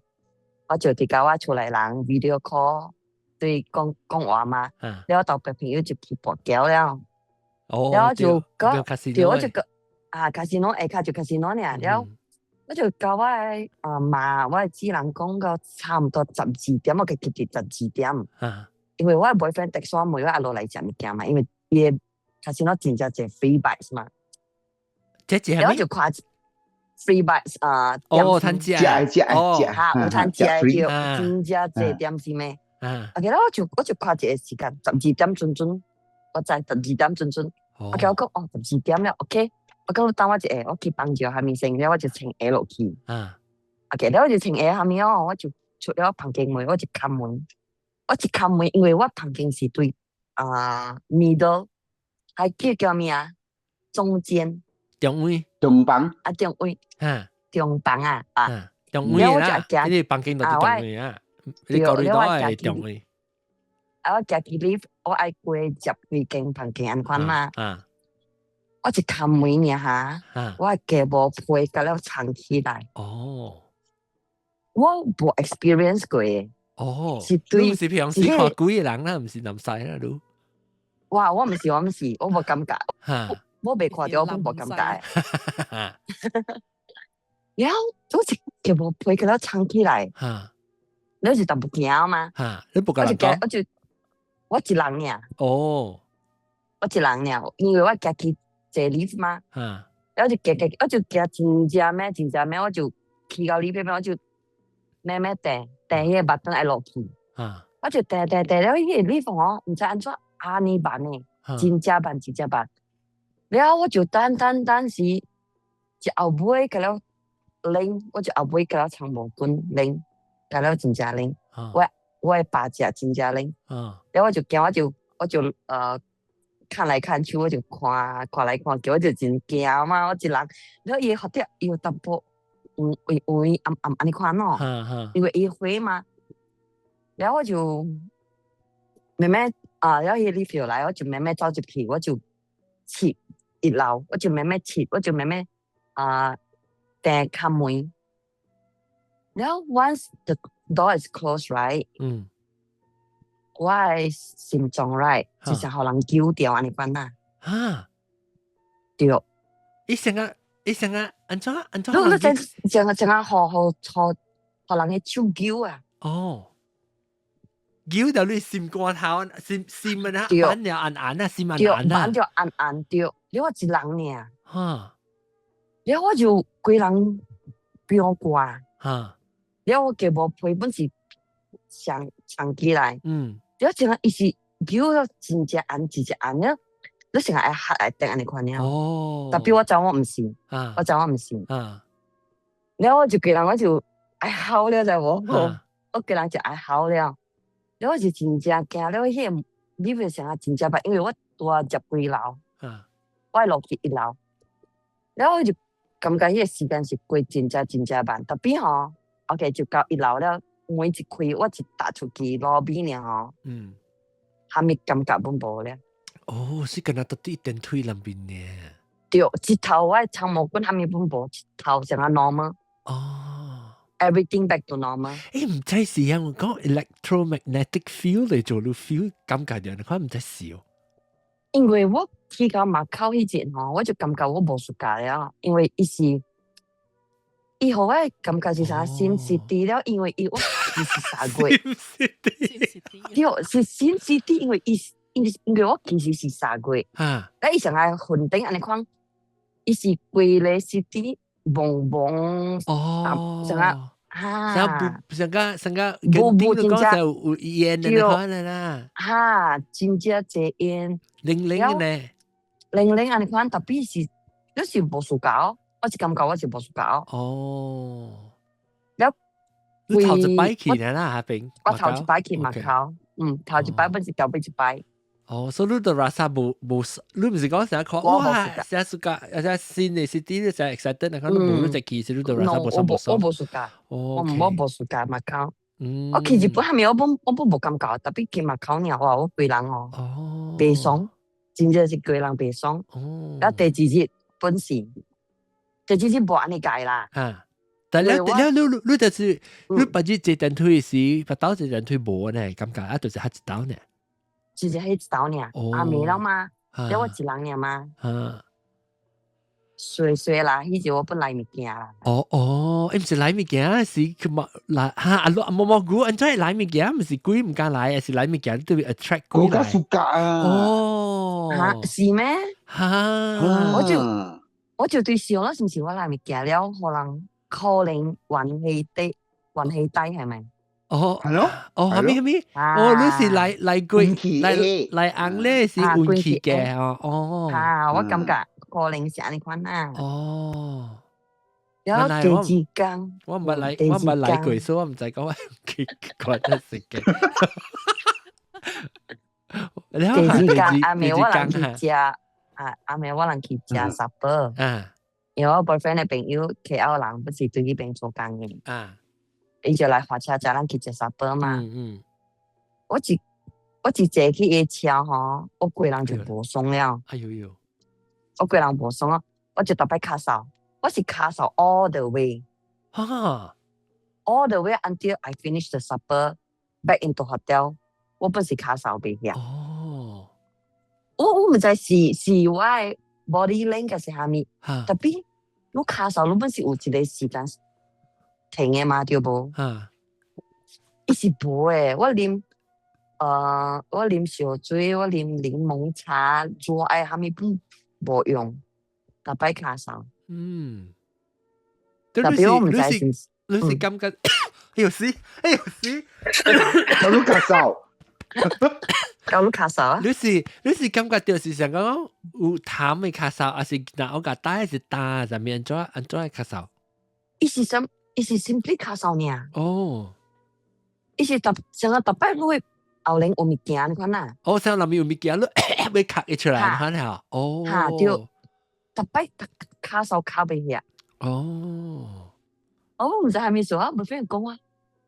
[SPEAKER 9] 我就佇共我厝內人 video call 對講講話嘛。了我大伯朋友就去跋筊了。了就講，對，我就講啊，casino 下跤就 casino 爾，了我就交我的媽，我的姊人講到差毋多12點，我共記佇十二點。因為我的 boyfriend text 我問我愛落來食物件嘛，因為伊的 casino 真正濟 free bites 嘛。
[SPEAKER 1] 這這
[SPEAKER 9] 了我就看 free bites 啊，
[SPEAKER 1] 哦，趁食，
[SPEAKER 7] 食食食，
[SPEAKER 9] 哈，有趁食對，真正濟點心的。啊，了我就看一個時間，十二點準準，我知十二點準準。OK，我講哦，十二點了，OK。我講你等我一下，我去幫助下面先，了我就穿鞋落去。OK，了我就穿鞋下面哦，我就出了房間門，我就開門，我一開門，因為我房間是對啊 middle，還叫咩啊？中間。
[SPEAKER 1] 中位。
[SPEAKER 7] 中房。
[SPEAKER 9] 啊，中位。中房啊啊。
[SPEAKER 1] 中位啦，你房間就佇中位啊，你考慮到係中位。
[SPEAKER 9] 啊，我家己 lift，我愛過接幾間房間按款嘛。我一開門爾哈，我雞毛皮共了藏起來。我無 experience 過。是對。
[SPEAKER 1] 你是平時看鬼的人啦，毋是南西啦，你。
[SPEAKER 9] 哇！我毋是，我毋是，我無感覺。我未看著，我無感覺。然後我一雞毛皮共了藏起來。你是淡薄驚嘛？
[SPEAKER 1] 你無共人講？
[SPEAKER 9] 我就我一人爾。我一人爾，因為我家己坐 lift 嘛。然後就行行，我就行真正慢，真正慢，我就去到 lift 邊，我就慢慢掟掟彼個 button 愛落去。我就掟掟掟了，彼個 lift 哦，毋知按怎按呢慢的，真正慢，真正慢。了我就等等等時，一後尾共了冷，我就後尾共了長毛棍冷，共了真正冷。我的腹脊真正冷。了我就驚，我就看來看去，我就看看來看去，我就真驚嘛！我一人，了伊會覺得伊有淡薄黃黃暗暗按呢款咯，因為伊火嘛。了我就慢慢啊，了彼個 lift 來，我就慢慢走入去，我就試一樓，我就慢慢試，我就慢慢啊掟開門。了 once the door is closed, right？我的心臟 right，就是予人揪掉按呢款啦。對。
[SPEAKER 1] 伊成個伊成個按怎按怎？
[SPEAKER 9] 你你真成個成個予予予人的手揪啊！
[SPEAKER 1] 哦，揪到你心肝頭，心心啊，按了按按啊，心按按啊，
[SPEAKER 9] 按就按按對，你我一人爾。了我就規人飆掛。了我雞毛皮本是上藏起來。了成個伊是揪了真正按真正按了，你成個愛嚇愛定按呢款了。Tapi 我知我毋是，我知我毋是。了我就規人我就愛哭了，知無？我規人就愛哭了。了我就真正驚了，彼个 lift 成個真正歹，因為我拄仔十幾樓，我愛落去一樓。了我就感覺彼個時間是過真正真正慢，tapi 吼，OK 就到一樓了，門一開，我一踏出去路邊爾吼，啥物感覺攏無了。
[SPEAKER 1] 哦，是敢若佇佇電梯內面呢？
[SPEAKER 9] 對，一頭我的長毛棍啥物攏無，一頭成個 normal。Everything back to normal。
[SPEAKER 1] 欸，毋知是啊，我講 electromagnetic field 嚟做你 feel 感覺著，你看毋知是哦。
[SPEAKER 9] 因為我去到馬口彼陣吼，我就感覺我無 suka 了，因為伊是，伊予我的感覺是啥 Sin City 了，因為伊我其實3月，對，是 Sin City，因為伊因為我其實是3月，啊，伊上愛雲頂按呢款，伊是規个 city 蒙蒙，成個哈，
[SPEAKER 1] 成個成個無無真正有煙的款啦，
[SPEAKER 9] 哈，真正濟煙，
[SPEAKER 1] 冷冷的呢。
[SPEAKER 9] 零零按呢款， tapi 是你是無 suka，我是感覺我是無 suka。
[SPEAKER 1] 哦。
[SPEAKER 9] 了，
[SPEAKER 1] 你頭一擺去呢啦，下邊。
[SPEAKER 9] 我頭一擺去馬口，頭一擺本是頭尾一擺。
[SPEAKER 1] 哦，所以你對 rasa 無無，你毋是講成日看哇，成日 suka，而且新的 city 你成日 excited，那可能無你就去，是你對 rasa 無爽無爽。
[SPEAKER 9] 我無 suka，我無 suka 馬口。我去日本係咪我本無感覺， tapi 去馬口爾哇，我規人哦，袂爽，真正是規人袂爽。啊，第二日本是，第二日無按呢解啦。
[SPEAKER 1] 啊，但了了你就是你別日坐電梯時，別兜坐電梯無呢，感覺啊，就是較一兜呢。
[SPEAKER 9] 直接彼一兜爾，阿暝了嘛，了我一人爾嘛。衰衰啦，彼時我本來物件啦。
[SPEAKER 1] 哦哦，伊毋是來物件，是佢嘛來哈阿阿毛毛菇，按怎來物件，毋是鬼毋敢來，是來物件特別 attract 鬼來。
[SPEAKER 7] 我較 suka 啊。
[SPEAKER 1] 哦。
[SPEAKER 9] 哈，是咩？
[SPEAKER 1] 哈。
[SPEAKER 9] 我就對想啦，是毋是我來物件了，可能可能運氣低，運氣低係咪？
[SPEAKER 1] 哦，
[SPEAKER 7] 係咯。
[SPEAKER 1] 哦，係咪係咪？哦，你是來來過來來紅咧，是運氣嘅哦。哦。
[SPEAKER 9] 啊，我感覺。可能是按呢款啊。
[SPEAKER 1] 哦。
[SPEAKER 9] 然後第二工，
[SPEAKER 1] 我毋捌來，我毋捌來過，所以我毋知講我去看得食嘅。
[SPEAKER 9] 第二工暗暝我人去食，啊暗暝我人去食 supper。因為我 boyfriend 的朋友 KL 人，不是對彼邊做工嘅。伊就來火車載咱去食 supper 嘛。我一坐去伊車吼，我規人就無爽了。
[SPEAKER 1] 哎呦呦！
[SPEAKER 9] 我規人無爽啊！我就逐擺咳嗽，我是咳嗽 all the way。all the way until I finish the supper back into hotel，我本是咳嗽袂遐。我毋知是我的 body link 還是啥物， tapi 你咳嗽你本是有一個時間停的嘛，對無？伊是無的，我啉燒水，我啉檸檬茶，做愛啥物本無用，逐擺咳嗽。 Tapi 我毋知是毋是，
[SPEAKER 1] 你是感覺，哎呦死，哎呦死，
[SPEAKER 7] 有你咳嗽，
[SPEAKER 9] 有你咳嗽啊？
[SPEAKER 1] 你是感覺到是想講有痰的咳嗽，還是若我共帶是焦上面按怎咳嗽？
[SPEAKER 9] 伊是啥？伊是 simply 咳嗽爾。伊是逐成個逐擺你會喉嚨有物件你看啊。
[SPEAKER 1] 哦，像內面有物件，你欲咳會出來，你看下。哦。
[SPEAKER 9] 哈對，逐擺咳嗽咳袂遐。我毋知啥物事啊，無飛講啊。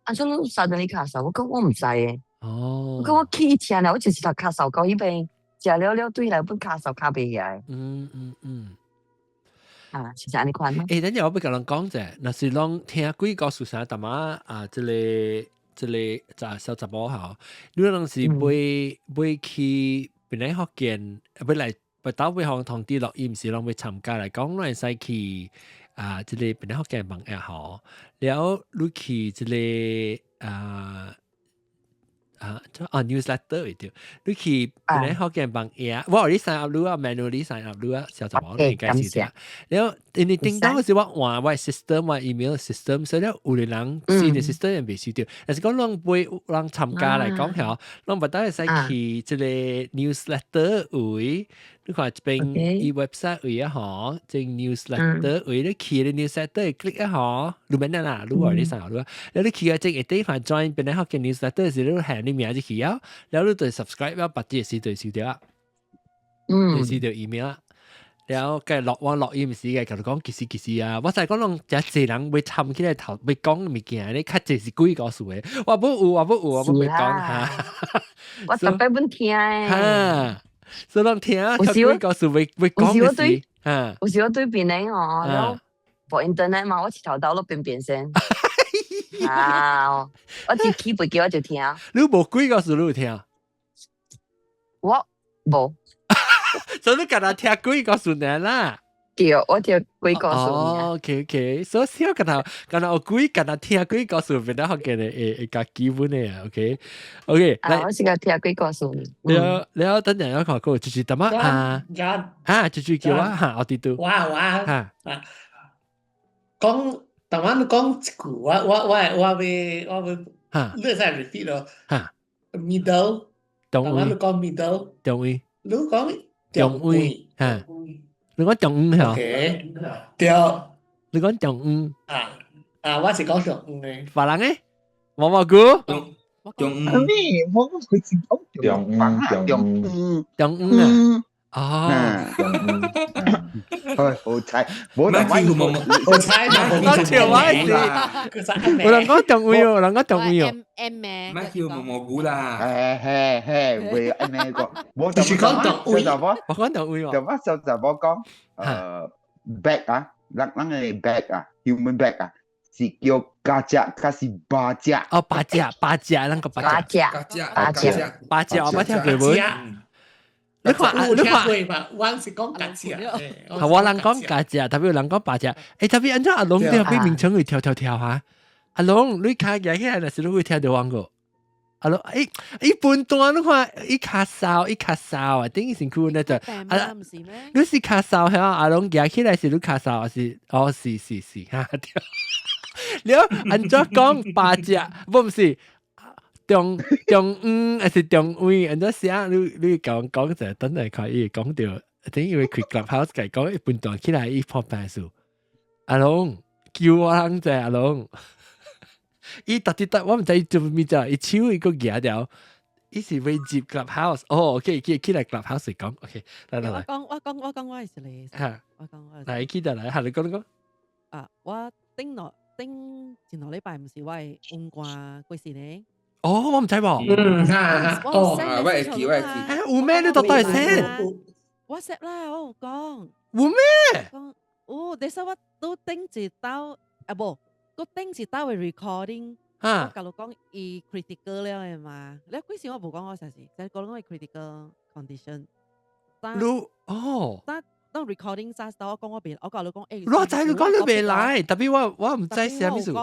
[SPEAKER 9] 按怎你 suddenly 咳嗽？我講我毋知的。我講我去車了，我就是頭咳嗽到彼邊，食了了對來本咳嗽咳袂遐。啊，是按呢款咯。
[SPEAKER 1] 欸，等陣我欲共人講者，若是攏聽鬼故事啥，淡仔啊，這個就小查某吼，你攏是欲去檳城福建，欲來欲倒欲予通知落，伊毋是攏欲參加來講，攏會使去啊，這個檳城福建網頁吼，了你去這個啊 newsletter 會對，你去檳城福建網頁，我予你 sign up 你啊，manually sign up 你啊，小查某你應該是這樣。了，因為頂當時我換我 system 我 email system，所以了有的人新的 system 也未收到。但是講攏袂人參加來講吼，攏毋單會使去這個 newsletter 位，你看這邊伊 website 位啊吼，這 newsletter 位你去咧 newsletter click 啊吼，你免啦，你話你 sign up 你啊，了你去啊這一底看 join 檳城福建 newsletter 時，你填你名就去啊，了你就 subscribe 了，別啲時就收到啊，就收到 email 啊。了計落我落伊毋是嘅，共你講其實其實啊，我就講攏誠濟人欲參起來頭欲講物件，你較濟是鬼故事的，我無有，我無有，我無欲講哈。
[SPEAKER 9] 我逐擺本聽的。
[SPEAKER 1] 哈，所以攏聽較鬼故事欲欲講的是，哈。
[SPEAKER 9] 有時我對檳城哦，了無 internet 嘛，我一頭到落邊邊先。啊，我一起飛機我就聽。
[SPEAKER 1] 你無鬼故事你有聽？
[SPEAKER 9] 我無。
[SPEAKER 1] 所以你干焦聽鬼故事爾啦。
[SPEAKER 9] 對，我聽鬼故事。
[SPEAKER 1] 哦，OK OK，所以小干焦干焦有鬼干焦聽鬼故事，變得福建的會會較基本的啊，OK OK。
[SPEAKER 9] 啊，我是個聽鬼故事。
[SPEAKER 1] 了了，等陣我看過，就是淡仔啊，啊，就是叫我哈，我佇度。
[SPEAKER 2] 哇哇啊，講淡仔你講一句，我欲你會使 repeat 咯。Middle，淡仔你講 middle。
[SPEAKER 1] 中位。
[SPEAKER 2] 你講。
[SPEAKER 1] 中位，嚇，你講中午係
[SPEAKER 2] ？OK，對。
[SPEAKER 1] 你講中午。
[SPEAKER 2] 啊啊，我是講中午嘅。
[SPEAKER 1] 別人咧？毛毛菇。
[SPEAKER 10] 中午。
[SPEAKER 7] 咩？我佢是講
[SPEAKER 8] 中午，
[SPEAKER 7] 中午，
[SPEAKER 1] 中午啊。哦，
[SPEAKER 8] 中午。
[SPEAKER 7] 好彩，冇得
[SPEAKER 2] 好彩，
[SPEAKER 1] 我笑我是，有人講中午哦，有人講中午哦。
[SPEAKER 3] M 咩？
[SPEAKER 10] 咩叫毛毛菇啦？
[SPEAKER 7] 嘿嘿嘿，會 M 咩個？冇
[SPEAKER 2] 就是講中午，
[SPEAKER 1] 我講中午哦。
[SPEAKER 7] 就我就就我講，back 啊，咱咱嘅 back 啊，human back 啊，是叫加隻，還是八隻？
[SPEAKER 1] 哦，八隻，八隻，咱個八
[SPEAKER 9] 隻，
[SPEAKER 10] 八隻，
[SPEAKER 1] 八隻，我捌聽過無？你看，你
[SPEAKER 2] 看，我是講加隻，
[SPEAKER 1] 係我人講加隻，特別有人講八隻。特別按怎阿龍對比名稱會跳跳跳哈？阿龍，你卡舉起來，若是你會聽到我個。阿龍，一半段你看，伊咳嗽，伊咳嗽啊，等於身軀那就
[SPEAKER 3] 啊，唔是咩？
[SPEAKER 1] 你是咳嗽係啊？阿龍舉起來是你咳嗽，還是哦？是是是哈對。了按怎講八隻？不是。中中午還是中位？按怎寫？你你講講者等來看伊講到，等於開 Clubhouse 計講一半段起來，伊破病數。阿龍叫我人者阿龍，伊特特特，我毋知伊做咩啫，伊手伊個舉掉，伊是會接 Clubhouse。哦，OK，起起來 Clubhouse 講，OK，來來來。
[SPEAKER 3] 我講我講我講我係是
[SPEAKER 1] 嚇，
[SPEAKER 3] 我講我。
[SPEAKER 1] 來記得來，嚇你講你講。
[SPEAKER 3] 啊，我頂落頂前兩禮拜毋是我係溫歌過身呢？
[SPEAKER 1] 哦，我毋知喎。
[SPEAKER 2] 嗯，嚇，哦，
[SPEAKER 10] 我會記，我會記。
[SPEAKER 1] 有咩你都都係 send？
[SPEAKER 3] WhatsApp 啦，我有講。
[SPEAKER 1] 有咩？
[SPEAKER 3] 講有，你說我都頂一道，啊無，我頂一道嘅 recording。我甲你講，伊 critical 了的嘛。你幾時我無講我啥事，就講我 critical condition。
[SPEAKER 1] 你哦。
[SPEAKER 3] 當當 recording 早到我講我袂，我甲你講，
[SPEAKER 1] 我知你講你袂來，特別我我毋知啥物事。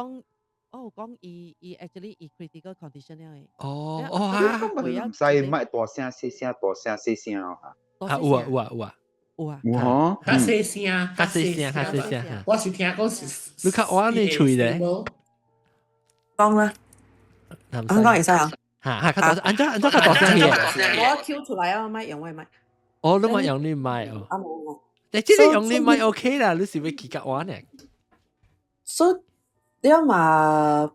[SPEAKER 3] 我有講伊伊 actually 伊 critical condition 了的。
[SPEAKER 1] 哦哦啊！
[SPEAKER 7] 唔使咪大聲細聲，大聲細聲哦。
[SPEAKER 1] 啊有啊有啊有啊
[SPEAKER 3] 有啊。
[SPEAKER 7] 有吼。
[SPEAKER 2] 較細聲，
[SPEAKER 1] 較細聲，較細聲。
[SPEAKER 2] 我是聽講是。
[SPEAKER 1] 你較我你喙咧。
[SPEAKER 11] 講啦。講會使啊？
[SPEAKER 1] 嚇嚇，較大聲，按怎按怎較大聲啲？
[SPEAKER 11] 我 Q 出來啊，咪用我咪。
[SPEAKER 1] 哦，你咪用你咪哦。
[SPEAKER 11] 啊冇冇。
[SPEAKER 1] 你這個用你咪 OK 啦，你是欲起較晚呢？
[SPEAKER 11] 所以你嘛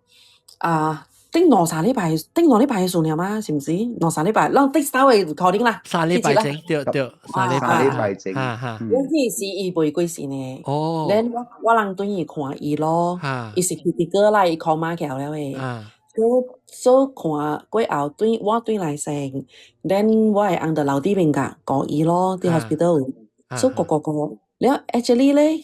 [SPEAKER 11] 啊，頂兩三禮拜，頂兩禮拜嘅數了嘛，是毋是？兩三禮拜，咱頂三個 recording 啦。
[SPEAKER 1] 三禮拜前，對對，三禮
[SPEAKER 7] 拜。三禮拜前。
[SPEAKER 1] 哈哈。
[SPEAKER 11] 我彼時伊袂過身呢。
[SPEAKER 1] 哦。
[SPEAKER 11] 咱我我人轉去看伊咯，伊是 critical 啦，伊 coma 起了的。所所看過後，轉我轉來先，咱我的翁就留佇邊甲顧伊咯，佇 hospital。所以個個個，了 actually 咧，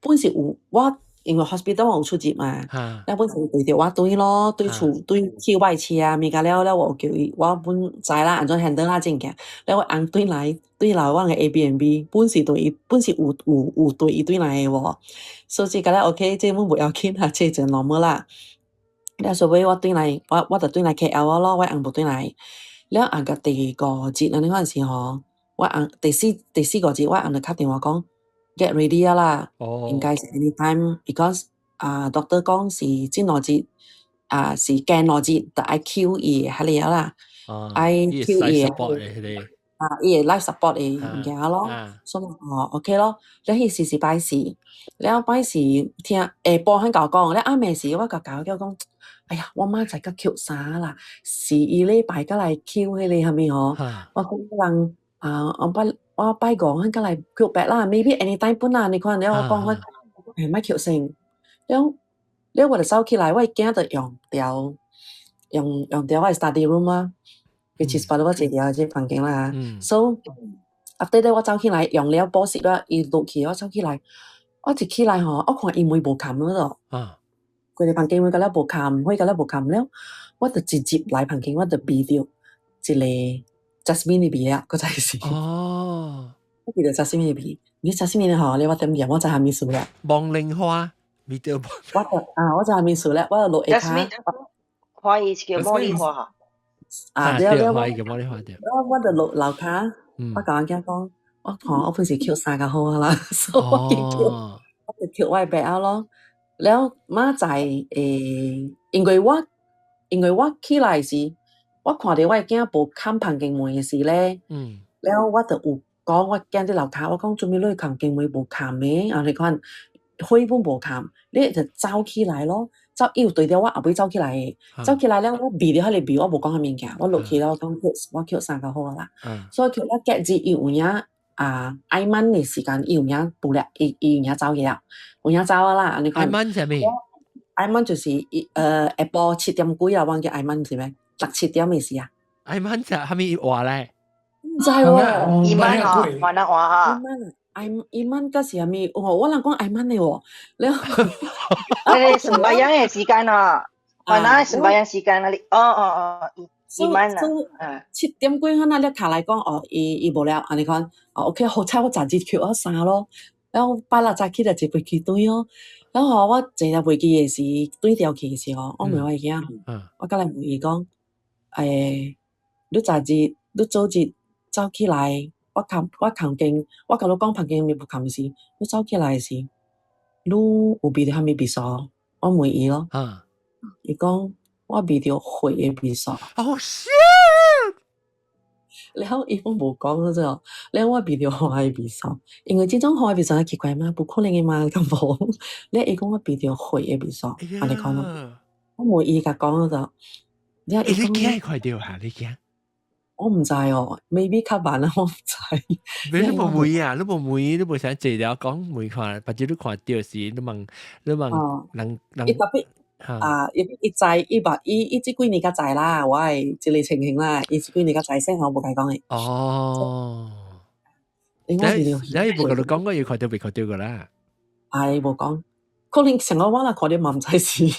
[SPEAKER 11] 本是有我。因為 hospital 我有出入嘛，了本身對著我對咯，對厝對去我的車物件了了，我有叫伊，我本知啦，按怎 handle 啦這物件，了我翁轉來對來我個 Airbnb，本是對伊，本是有有有對伊轉來的喎，所以這個了 OK，這阮袂要緊啦，這就 normal 啦。了所以我轉來，我我就轉來 KL 咯，我翁無轉來。了後個第五日按呢款時吼，我翁第四第四個日，我翁就敲電話講。get ready 啊啦，應該是 anytime，because 啊，doctor 講是這兩日啊是隔兩日就愛 Q 伊彼個啦，愛 Q 伊啊，伊的 life support 的物件咯，所以哦 OK 咯，了彼時是拜四，了拜四聽下晡彼共我講，了暗暝時我共教叫講，哎呀，我明仔載閣 Q 啥啦？是伊禮拜閣來 Q 彼個啥物吼？我講人啊，我拜我拜五彼閣來 Q 白啦，maybe anytime 本啦，你看了我講我莫 Q 先，了了我就走起來，我的囝就用掉用用掉我的 study room 啊，which is 擺我坐佇這房間啦。So after that 我走起來用了補習了，伊落去我走起來，我一起來吼，我看伊門無冚了規個房間門敢若無冚，火敢若無冚了，我就直接來房間，我就聞著一個 jasmine 的味啊，閣再是。我聞著 jasmine 的味，你 jasmine 的吼，你我點念我知啥物事了。
[SPEAKER 1] 望鈴花，聞著。
[SPEAKER 11] 我就啊，我知啥物事了，我就落下跤。
[SPEAKER 6] 花伊是叫茉莉花哈。
[SPEAKER 11] 啊，對對，
[SPEAKER 1] 花伊叫茉莉花對。
[SPEAKER 11] 我我就落樓跤，我共阮囝講，我看我本是抾衫較好啊啦，所以我去抾，我就抾我的 bag 仔咯。了明仔載因為我起來時，我看著我的囝無冚房間門的時咧，了我就有講我驚啲樓跤，我講做咩你冚鏡會無冚嘅？啊，你看火本無冚，你就走起來咯，走伊有對著我後尾走起來的，走起來了我味著彼个味，我無講啥物件，我落去了我講我抾衫較好啦，所以抾了隔日伊有影啊，愛晚的時間伊有影無了，伊有影走去了，有影走啊啦，按呢
[SPEAKER 1] 愛
[SPEAKER 11] 款。
[SPEAKER 1] 晚啥物？
[SPEAKER 11] 愛晚就是伊下晡7點幾啊，我叫愛晚是咩？六七點的時啊。
[SPEAKER 1] 愛晚食啥物話咧？
[SPEAKER 11] 毋知喎。
[SPEAKER 6] 伊曼吼，雲南話哈。
[SPEAKER 11] 伊曼啊，愛伊曼甲是啥物？哦，我人講愛晚的喎，了。
[SPEAKER 6] 你 sembahyang 的時間啊，雲南 sembahyang 時間啊，你哦哦哦，伊曼啊，
[SPEAKER 11] 7點幾可能你卡來講哦，伊無了，按呢款，哦 OK，好彩我昨日抾我衫咯，然後拜六早起來坐飛機轉哦，然後我坐了飛機的時，轉調去的時候，我問我的囝，我甲來問伊講，你昨日你早日走起來，我房間，我共你講房間面無冚時，你走起來時，你有聞著啥物味素？我問伊咯，伊講我聞著血的味素。
[SPEAKER 1] Oh shit！
[SPEAKER 11] 然後伊攏無講咗，了我聞著血的味素，因為這種血的味素很奇怪嘛，不可能的嘛，敢無？了伊講我聞著血的味素，按呢講咯，我問伊共講咗，了伊
[SPEAKER 1] 你驚看著哈？你驚？
[SPEAKER 11] 我毋知哦，maybe 較慢啊，我毋知。
[SPEAKER 1] 你無問啊？你無問，你無想坐了講問看，或者你看著時，你問人人。
[SPEAKER 11] 伊特別啊，伊知伊捌伊這幾年才知啦，我的這个情形啦，伊這幾年才知，細漢無共伊講的。
[SPEAKER 1] 哦。你你無共你講過，伊看著未看著過啦。
[SPEAKER 11] 啊，伊無講，可能上個我若看著嘛毋知是。
[SPEAKER 1] 你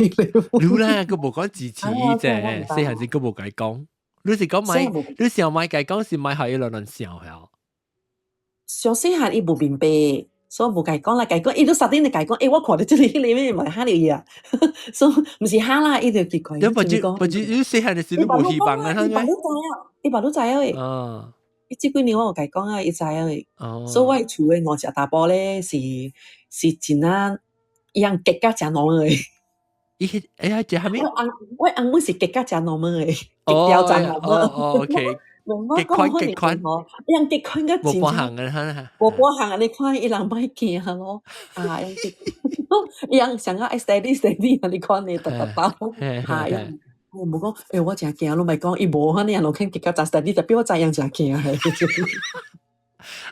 [SPEAKER 1] 啦，閣無講支持啫，細漢時閣無共伊講。你是講買，你想買共伊講是買予伊亂亂想嚇。
[SPEAKER 11] 上細漢伊無明白，所以無共伊講啦，共伊講，伊都實頂就共伊講，欸，我看著這个彼个咩嘛嚇著伊啊，所以毋是嚇啦，伊就奇怪。
[SPEAKER 1] 你不就不就你細漢的時你無希望啊？
[SPEAKER 11] 伊爸都知啊，伊爸都知啊。伊這幾年我有共伊講啊，伊知啊。所以我厝的五隻查埔咧是真啊，伊人結甲誠濃的。
[SPEAKER 1] 伊哎呀，這啥物？
[SPEAKER 11] 我翁母是結甲誠濃的，結掉誠濃。
[SPEAKER 1] 哦，OK。結款結款，
[SPEAKER 11] 伊人結款甲
[SPEAKER 1] 無半項的哈，
[SPEAKER 11] 無半項，你看伊人莫驚咯，啊，伊人上較愛 steady steady 啊，你看你逐逐包，哈，我無講，欸，我誠驚，你莫講，伊無可能人肯結甲誠 steady，特別我知影誠驚。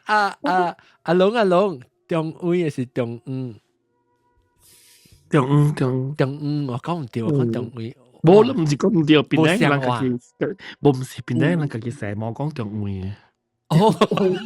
[SPEAKER 1] 啊啊阿龍阿龍，中位還是中午？
[SPEAKER 4] 中午中
[SPEAKER 1] 中午，我講毋對，我講中位。
[SPEAKER 4] 無，你毋是講毋對，檳城人家己，無毋是檳城人家己成日無講中位的。
[SPEAKER 1] 哦，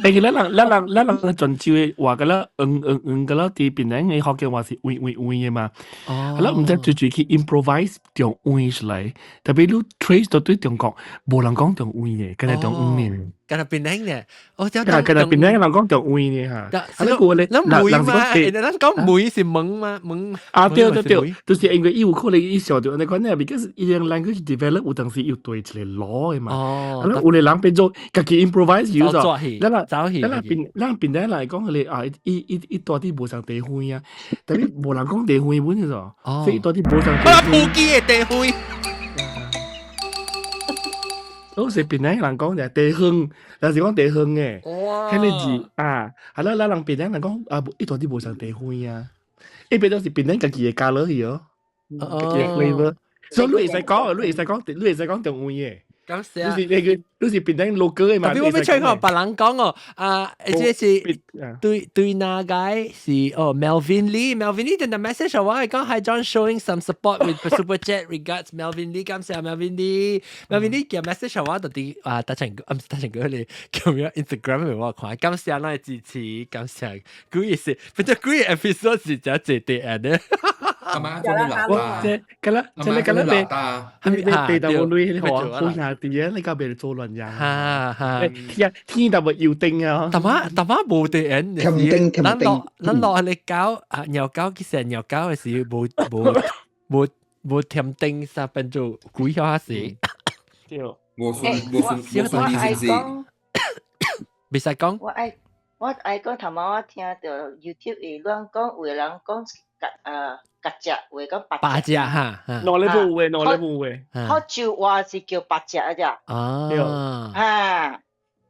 [SPEAKER 4] 但是咱人泉州的話，佮咱嗯嗯嗯，佮咱佇檳城的福建話是位位位的嘛。
[SPEAKER 1] 哦。
[SPEAKER 4] 咱毋知隨隨去 improvise 中位出來，特別你 trace 到對中國，無人講中位的，敢若中午呢。
[SPEAKER 1] 敢若檳城呢？哦，
[SPEAKER 4] 敢若檳城人講中位呢哈。啊，你講咧，
[SPEAKER 1] 咱梅嘛？咱講梅是門嘛？門。
[SPEAKER 4] 啊，對對對，就是因為伊有可能伊想著按呢款呢，because 伊個 language develop 有當時有對一個 law 的嘛。
[SPEAKER 1] 哦。
[SPEAKER 4] 啊，有個人變做家己 improvise 有
[SPEAKER 1] 咗，
[SPEAKER 4] 咱啦，咱檳城來講，彼個啊，伊住佇無仝地方啊，特別無人講地方本是哦，所以住佇無仝地
[SPEAKER 1] 方。普吉的地方。
[SPEAKER 4] 攏是檳城人講就地方，若是講地方的，彼个字啊，啊咱人檳城人講啊，伊住佇無仝地方啊，伊變做是檳城家己的加落去哦，家己的 flavor，所以你會使講，你會使講，你會使講中位的。
[SPEAKER 1] 感謝。
[SPEAKER 4] 你是那個，你是檳城 local 的嘛？
[SPEAKER 1] 特別我欲吹看別人講哦，啊，這是對對哪個是哦，Melvin Lee，Melvin Lee 的 message 我係講 Hi John showing some support with super chat regards Melvin Lee，感謝 Melvin Lee，Melvin Lee 嘅 message 我到底啊，打成啊唔是打成歌你咁樣 Instagram 我看，感謝咱的支持，感謝，幾意思，變咗幾個 episode 是真濟啲人咧。
[SPEAKER 10] 阿媽做咩喇
[SPEAKER 4] 叭？這咁啦，這你咁啦，別別別到我女，好好兄弟啊！你較別做亂人。
[SPEAKER 1] 哈哈，
[SPEAKER 4] 天天特別要定啊！
[SPEAKER 1] 大媽大媽無地人，咱落嚟搞啊，尿搞其實尿搞嘅時無添丁，啥變做鬼下死。
[SPEAKER 4] 對，
[SPEAKER 10] 無順無順無順利是唔是？
[SPEAKER 1] 袂使講。
[SPEAKER 6] 我愛講頭毛，我聽著 YouTube 會亂講，有的人講甲隻，有的講
[SPEAKER 1] 白隻哈，
[SPEAKER 4] 哪裡無的，哪裡無的。
[SPEAKER 6] 福州話是叫白隻啊隻。
[SPEAKER 1] 哦。
[SPEAKER 6] 啊。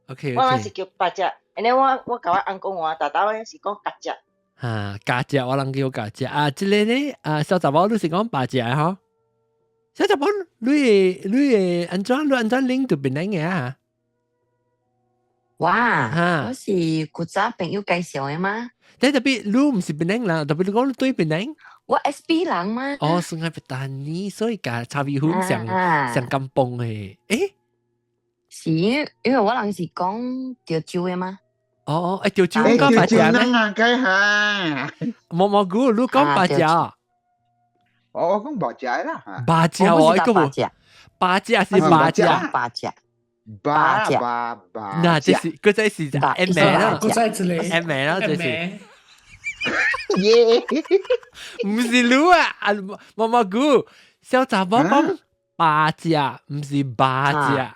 [SPEAKER 1] OK。
[SPEAKER 6] 我是叫白隻，然後我共我翁講話，大大我是講夾食。
[SPEAKER 1] 啊，夾食我人叫夾食啊，這個呢啊，小雜某你是講白食吼？小雜某你會按怎 link 到檳城嘅啊？
[SPEAKER 9] 哇！我是古早朋友介紹的嗎？
[SPEAKER 1] 但 tapi 你毋是檳城人，tapi 你講你對檳城。
[SPEAKER 9] 我 SP 人嘛。
[SPEAKER 1] 哦，Sungai Petani，所以共茶米粉上上甘榜的。誒，
[SPEAKER 9] 是因為我人是講潮州的嘛。
[SPEAKER 1] 哦哦，誒，潮州講白食咩？
[SPEAKER 7] 啊，梗係。
[SPEAKER 1] 毛毛菇，你講白食？
[SPEAKER 7] 我講白食啦。
[SPEAKER 1] 白食哦，一個無。白食是白食。
[SPEAKER 9] 白食。
[SPEAKER 7] 白食白白。
[SPEAKER 1] 那這是，嗰隻是 M 名啦，
[SPEAKER 2] 嗰隻一個
[SPEAKER 1] M 名啦，這是。
[SPEAKER 7] 耶！
[SPEAKER 1] 唔是你啊，啊毛毛菇，小雜某講白食，唔是白食。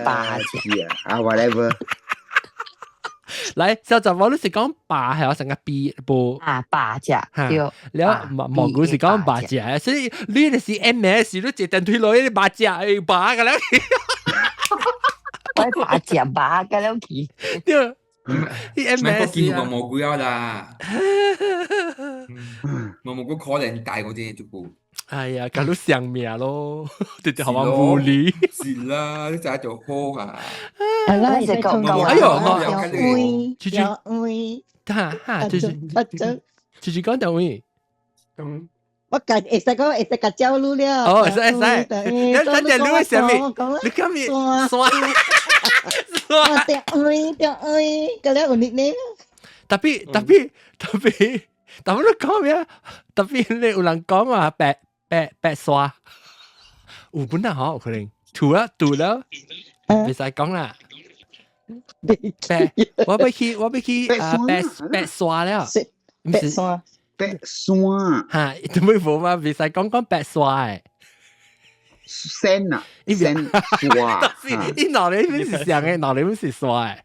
[SPEAKER 7] 白食啊，whatever。
[SPEAKER 1] 來，小雜某你是講白係我成個 B 無
[SPEAKER 9] 啊，白食對。
[SPEAKER 1] 了毛毛菇是講白食，所以你就是 M S，你一電推落去白食，白個了。
[SPEAKER 9] 我白食白個了去。
[SPEAKER 1] 對。啲 M
[SPEAKER 10] S 見過蘑菇啦，毛蘑菇可能大嗰啲就冇。
[SPEAKER 1] 哎呀，搞到上命咯，直接好玩無理。
[SPEAKER 10] 是啦，你就喺度好啊。
[SPEAKER 6] 係啦，你講
[SPEAKER 1] 哎呦，
[SPEAKER 6] 位，位，
[SPEAKER 1] 哈哈，就是就是講到位。
[SPEAKER 6] 我家會使講會使共照你了。
[SPEAKER 1] 哦，會使會使。你等陣你會啥物？你講咩？山。
[SPEAKER 6] 山。條位條位，個了有你呢？
[SPEAKER 1] Tapi tapi tapi，但你講咩？Tapi 你有人講話白白白沙，有本啊嗬，可能吐啦吐啦，袂使講啦。白，我欲去啊白白沙了，
[SPEAKER 6] 白沙。
[SPEAKER 7] 白沙，
[SPEAKER 1] 嚇，做咩無嘛？袂使講講白沙的。
[SPEAKER 7] 山啊，山沙，
[SPEAKER 1] 伊腦裡面是像的，腦裡面是沙的。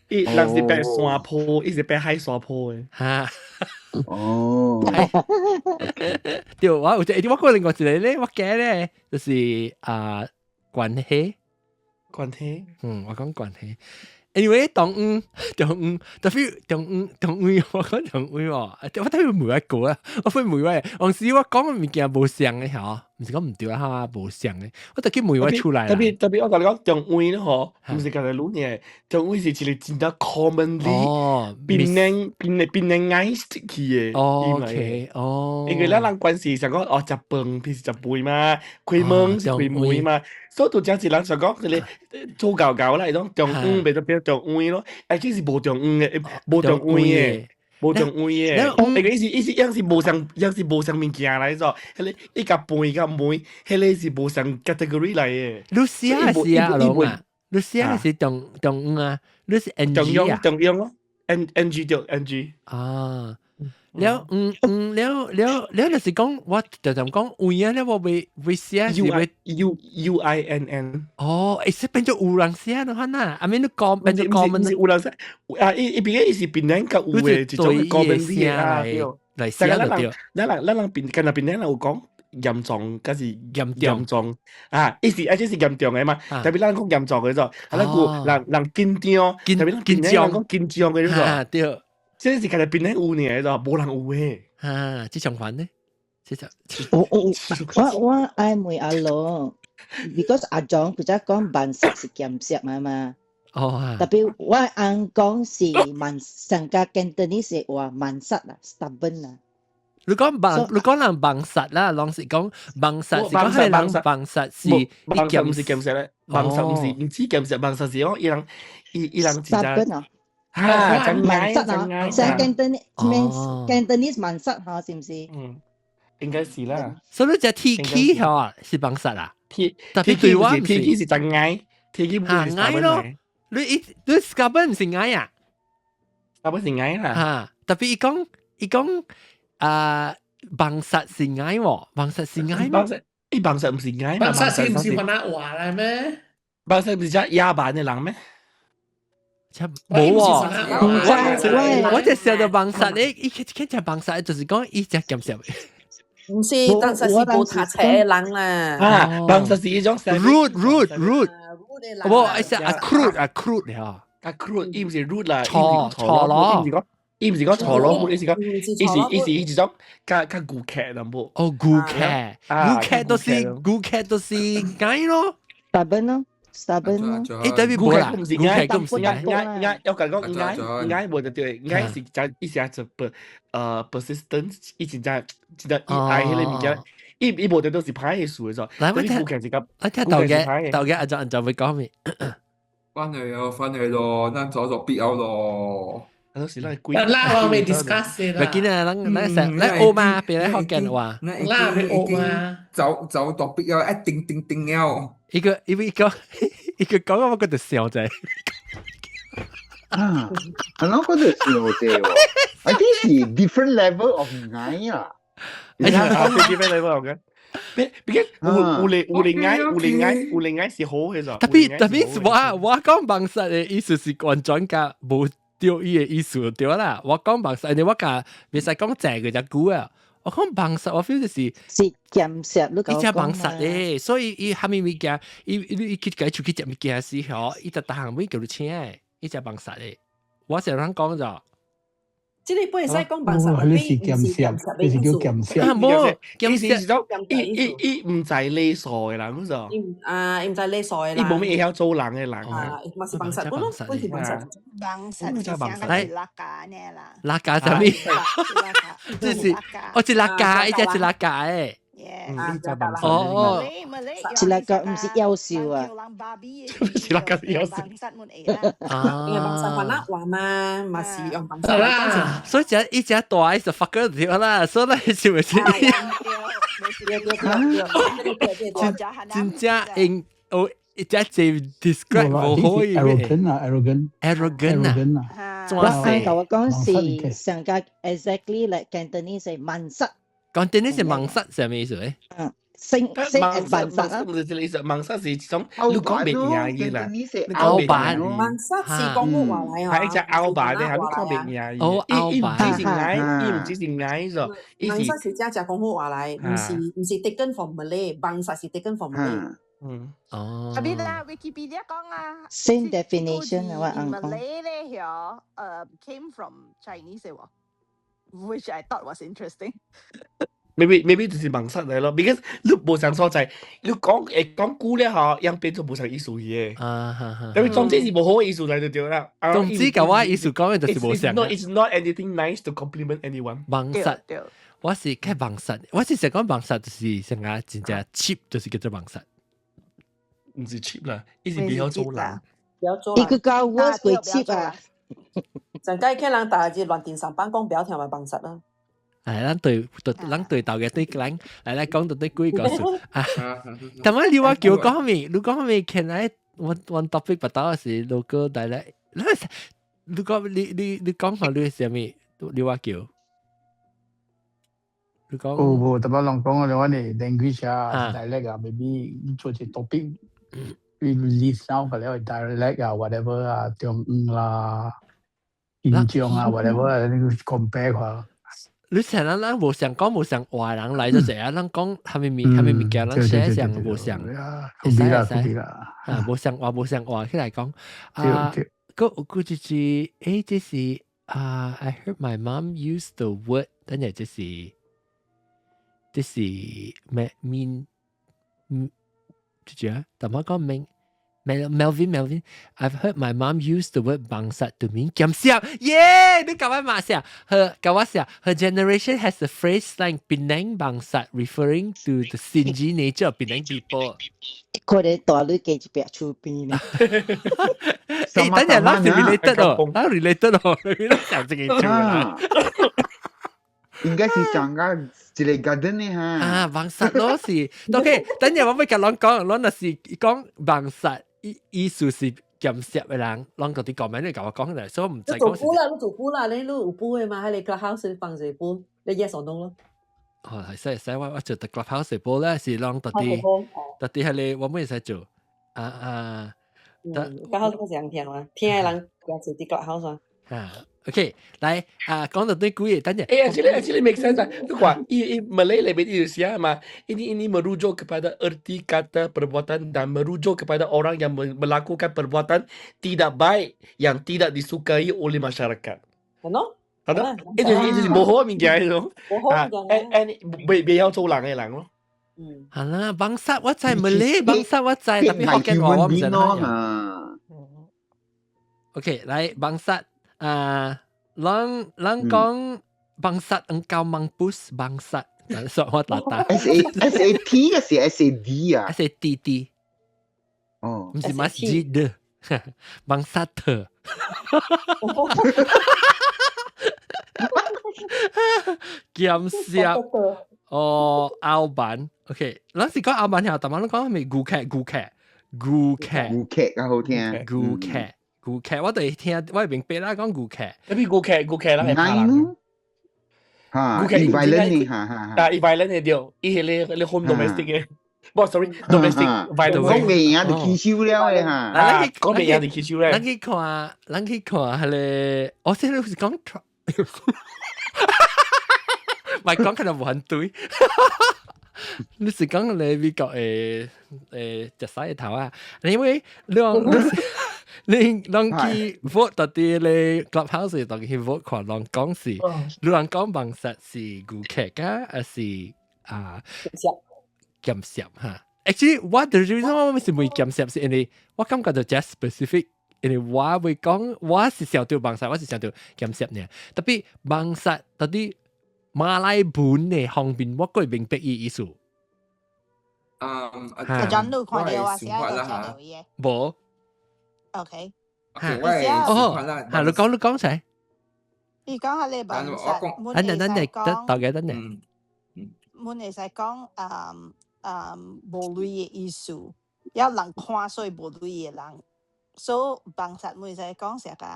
[SPEAKER 4] 伊人是白山坡，伊是白海山坡的。
[SPEAKER 1] 嚇，
[SPEAKER 7] 哦，
[SPEAKER 1] 對，我有一我個另外一個咧，我記咧，就是啊關係，
[SPEAKER 4] 關係，
[SPEAKER 1] 嗯，我講關係。Anyway，當嗯當嗯，tapi 當嗯當位，我講當位喎，我特別問一個啊，我會問我，當時我講的物件無像的吼，毋是講毋對啦，無像的，我特去問我出來。
[SPEAKER 4] Tapi tapi 我共你講，中位咧吼，毋是干焦你爾，中位是一個真正 commonly 檳城檳檳城愛去的。
[SPEAKER 1] 哦，OK，哦，
[SPEAKER 4] 因為咱人關係想講哦，食飯平時食飯嘛，開門是開門嘛，所以就真是人想講這個做狗狗啦，伊種中午變做變中位咯，哎，這是無中午的，無中位的。無中位的，那個意思意思樣是無相樣是無相物件來做，彼個伊共飯共糜，彼個是無相 category 來的。
[SPEAKER 1] 你寫是啊，龍啊，你寫是中中啊，你是 NG 啊？
[SPEAKER 4] 中央咯，N NG 就 NG。
[SPEAKER 1] 啊，了嗯嗯了了了，就是講我就就講位啊，了我未未寫是未
[SPEAKER 4] U U I N N。
[SPEAKER 1] 哦，會使變做有人寫的話呐，啊，免你講變做講
[SPEAKER 4] 是有人寫，啊，伊伊邊個伊是檳城較有的一種講文啊，
[SPEAKER 1] 來寫就對。
[SPEAKER 4] 咱人檳，敢若檳城人有講嚴重，還是
[SPEAKER 1] 嚴
[SPEAKER 4] 嚴重啊？伊是啊，這是嚴重的嘛？Tapi 咱講嚴重的做，啊，咱有人人緊張，tapi 咱緊張講緊張的做，
[SPEAKER 1] 對。
[SPEAKER 4] 這是干焦檳城有爾的，無人有的。
[SPEAKER 1] 啊，這相反呢？這就
[SPEAKER 6] 我愛問阿羅，because 阿莊佢則講萬色是鹹色嘛嘛。
[SPEAKER 1] 哦。
[SPEAKER 6] Tapi 我翁講是萬上加 Cantonese 話萬色啊，stubborn 啊。
[SPEAKER 1] 你講萬，你講人萬實啦，攏是講萬實是講係人萬實是
[SPEAKER 4] 萬實毋是鹹色咧，萬實毋是毋止鹹色，萬實是講伊人伊伊人真
[SPEAKER 6] 正。啊。
[SPEAKER 4] 啊，
[SPEAKER 6] 萬實啊，成 Cantonese Cantonese 萬實嚇，是毋是？
[SPEAKER 4] 嗯，應該是啦。
[SPEAKER 1] 所以你隻 T K 嚇是萬實啊
[SPEAKER 4] ？T
[SPEAKER 1] Tapi 對我
[SPEAKER 4] T K 是真矮，T K 唔是
[SPEAKER 1] 矮咯。你伊你 stubborn 毋是矮啊
[SPEAKER 4] ？stubborn 是矮啦。
[SPEAKER 1] 嚇，tapi 伊講伊講啊，萬實是矮喎，萬實是矮。
[SPEAKER 4] 萬實，伊萬實毋是矮
[SPEAKER 2] 嘛？萬實是毋是雲南話來咩？
[SPEAKER 4] 萬實毋是只野蠻的人咩？
[SPEAKER 1] 冇喎，我只想到萬實咧，伊佢只萬實就是講伊只鹹濕。
[SPEAKER 11] 毋是，但實是無讀冊的人啦。
[SPEAKER 4] 啊，萬實是一種
[SPEAKER 1] rude rude rude。無，係是阿 crude 啊 crude 了。
[SPEAKER 4] 啊 crude，伊毋是 rude 啦，
[SPEAKER 1] 錯錯咯，
[SPEAKER 4] 伊毋是講錯咯，伊是講，伊是一種較較古劇淡薄。
[SPEAKER 1] 哦，古劇，古劇都是古劇都是解咯。
[SPEAKER 6] Stubborn 咯，stubborn 咯。
[SPEAKER 1] 誒，特別無啦，古劇都唔是
[SPEAKER 4] 解。解，我講講解解無就對，解是就意思係就不persistent，伊真正真正伊愛彼个物件，伊無就都是歹嘅事嘅。
[SPEAKER 1] 來，我聽，
[SPEAKER 4] 古劇是較，
[SPEAKER 1] 我聽豆嘅豆嘅阿就阿就會講咩？
[SPEAKER 10] 翻去哦，翻去咯，咱早就必要咯。
[SPEAKER 4] 都是咱鬼。
[SPEAKER 2] 啦，我未 discuss 啦。
[SPEAKER 1] 咪見啊，咱咱成咱學嘛，別咧福建話。
[SPEAKER 2] 啦，未學嘛。
[SPEAKER 10] 走走特必要，一定定定了。
[SPEAKER 1] 一個一個一個一個講我覺得笑啫。
[SPEAKER 7] 啊，係咯，嗰度笑啫喎。I think 是 different level of 愛啊。
[SPEAKER 4] 係啊，different level of 愛。別別，有有有有愛，有愛，有愛是好嘅咋。
[SPEAKER 1] 特別特別，我講網實的意思是完全甲無對伊的意思對啦。我講網實，我甲袂使講正個只句啊。我講網實，我 feel 就是
[SPEAKER 6] 是鹹濕，你
[SPEAKER 1] 伊只網實咧，所以伊蝦米物件，伊伊伊去家出去食物件時候，伊就逐項物叫你請的，伊只網實的。我成日講咗。
[SPEAKER 11] 這個不會使講網實，
[SPEAKER 5] 你是鹹濕，你是叫鹹濕。
[SPEAKER 1] 啊，無，
[SPEAKER 4] 鹹濕是種，伊伊伊毋知禮數的人，嗰
[SPEAKER 11] 伊啊，伊毋知禮數的人。
[SPEAKER 4] 伊無咩會曉做人的人。
[SPEAKER 11] 啊，嘛是網實，本咯，本是網實。
[SPEAKER 12] 網實是啥個是拉家呢啦？
[SPEAKER 1] 拉家啥物？這是，哦，是拉家，伊只是拉家的。
[SPEAKER 4] 嗯，只網
[SPEAKER 1] 實。哦哦，
[SPEAKER 6] 是拉家，毋是夭壽啊。
[SPEAKER 4] 是拉家是夭壽。
[SPEAKER 1] 啊，
[SPEAKER 11] 因為網實話那話嘛，嘛是用網實
[SPEAKER 2] 啦。
[SPEAKER 1] 所以只一隻大就發覺對啦，所以是咪是？真正用哦，一隻字 describe 無可以。
[SPEAKER 5] arrogant 啊，arrogant，
[SPEAKER 1] arrogant 啊，
[SPEAKER 6] 我同我講是上個 exactly like Cantonese 盲實。
[SPEAKER 1] Cantonese 盲實係咩意思咧？
[SPEAKER 6] 嗯，星星係盲實啊。
[SPEAKER 4] 唔是這個意思，盲實是一種你講袂贏伊啦。
[SPEAKER 1] 凹版。
[SPEAKER 11] 盲實是講古話嚟啊。
[SPEAKER 4] 係一隻凹版的，係你講袂贏伊。
[SPEAKER 1] 哦，凹版。
[SPEAKER 4] 伊唔只是矮，伊唔只是矮咗。
[SPEAKER 11] 盲實是只只講古話嚟，毋是 taken from Malay，盲實是 taken from Malay。
[SPEAKER 4] 嗯。
[SPEAKER 1] 哦。
[SPEAKER 12] 特別啦，Wikipedia 講啊。
[SPEAKER 6] Same definition 啊，我啱講。
[SPEAKER 12] Malay 咧，響came from Chinese 喎，which I thought was interesting。
[SPEAKER 4] Maybe 就是盲實嚟咯，because 你無相所在，你講會講久了吼，樣變做無相意思去的。
[SPEAKER 1] 啊哈哈。
[SPEAKER 4] 特別總之是無好嘅意思嚟就對啦。
[SPEAKER 1] 總之，甲我意思講嘅就是無相。
[SPEAKER 4] It's not anything nice to compliment anyone。
[SPEAKER 1] 盲實，我是較盲實，我是想講盲實就是成個真正 cheap，就是叫做盲實。
[SPEAKER 4] 毋是 cheap 啦，伊是比較做人。
[SPEAKER 11] 比較做
[SPEAKER 6] 伊個較 worse 過 cheap 啊。
[SPEAKER 11] 上屆聽人大字亂電上班講，不要聽嘛盲實啦。
[SPEAKER 1] 係，咱對對，咱對頭嘅對咱來來講到對幾個數啊。但係你話叫講咩？你講咩？Can I one topic 不到是如果大來，如果你講下你係啥物？你話叫？你講？
[SPEAKER 5] 哦，無，特別人講嘅話呢，language 啊，dialect 啊，maybe 做一 topic，你 list out 個了 dialect 啊，whatever 啊，中文啦、新疆啊，whatever，你 compare 下。
[SPEAKER 1] 你成日咱無想講無想話人來就這樣，咱講蝦米物蝦米物件，咱寫上無想，
[SPEAKER 5] 會使會使
[SPEAKER 1] 啊，無想話無想話起來講啊，個個就是誒，這是啊，I heard my mom use the word，等下這是咩 mean，嗯，就這樣，但我講明。Melvin Melvin, I've heard my mom use the word 網實 to mean 鹹濕。耶！你講我嘛寫，her 講我寫，her generation has a phrase slang Penang 網實 referring to the stingy nature of Penang people。
[SPEAKER 6] 可能大女加一壁厝邊呢。
[SPEAKER 1] 誒，等陣咱是 related 哦，咱 related 哦，你都想這個出來。
[SPEAKER 7] 應該是上個一個 garden 呢哈。
[SPEAKER 1] 啊，網實咯是，OK，等陣我欲共攏講，攏若是講網實。意思是鹹濕的人，攏嗰啲講名你共我講嚟，所以我毋知
[SPEAKER 11] 講。你做布啦，你做布啦，你有布的嘛？喺你 clubhouse 放一布，你 yes or no 咯？
[SPEAKER 1] 哦，係使使我做得 clubhouse 布咧，是攏特啲特啲係你我咩使做啊啊？
[SPEAKER 11] 嗯，clubhouse 都是人聽嘛，聽的人也是佇 clubhouse 啊。
[SPEAKER 1] 啊， OK，來啊，講到對鬼，等陣。
[SPEAKER 4] 誒，actually make sense 啊！你看，伊伊 Malay 裏邊伊寫嘛，ini merujuk kepada erti kata perbuatan dan merujuk kepada orang yang melakukan perbuatan tidak baik yang tidak disukai oleh masyarakat.
[SPEAKER 11] 係咯。
[SPEAKER 4] 係咯，伊就是無好物件咯。
[SPEAKER 11] 無好物件。
[SPEAKER 4] 誒誒，未未曉做人嘅人咯。
[SPEAKER 11] 嗯。
[SPEAKER 1] 係啦，bangsat 我知 Malay bangsat 我知，特別福建話我唔知
[SPEAKER 7] 咯。
[SPEAKER 1] OK，來 bangsat 啊，人人講 bangsat engkau mampus bangsat，說我打打。
[SPEAKER 7] S A S A T 嘅是 S A D 啊
[SPEAKER 1] ？S A D D。
[SPEAKER 7] 哦，
[SPEAKER 1] 唔是 masjid bangsat。鹹濕哦，歐版，OK，咱是講歐版條，但係咱講係咪古劇？古劇，古劇，
[SPEAKER 7] 古劇較好聽，
[SPEAKER 1] 古劇，古劇，我哋聽，我明白啦，講古劇。
[SPEAKER 4] 特別古劇，古劇啦係拍人。
[SPEAKER 7] 嚇，
[SPEAKER 4] 古劇
[SPEAKER 7] violent 嚇嚇。
[SPEAKER 4] 啊，violent 係對，伊係你你 home domestic 嘅，不，sorry，domestic violence。
[SPEAKER 7] 講未贏就起手了嘅嚇。
[SPEAKER 1] 咱
[SPEAKER 4] 講未贏就起手咧。
[SPEAKER 1] 咱去看，咱去看，係咧，我先係講。唔係講可能無很對，你是講你美國誒誒食屎頭啊？因為你你人去 vote 到啲你 clubhouse 當去 vote 看人講是，你人講 bangsat 是牛客啊，還是啊鹹濕哈？Actually，我 the reason 我是問鹹濕是因為我感覺到 just specific。因為我會講，我是想到 bangsat，我是想到鹹濕呢。特別 bangsat 到底馬來文嘅方面，我會明白伊意思。
[SPEAKER 10] 嗯，
[SPEAKER 12] 阿 John 你看到我寫到聽到伊嘅？
[SPEAKER 1] 無。
[SPEAKER 12] OK。
[SPEAKER 10] 我係
[SPEAKER 1] 哦，嚇你講你講出。
[SPEAKER 12] 你講下你 bangsat，
[SPEAKER 1] 等陣等陣，等大家等陣。
[SPEAKER 12] 阮會使講嗯嗯無鐳嘅意思，有人看所以無鐳嘅人。所以 bangsat 會使講成個，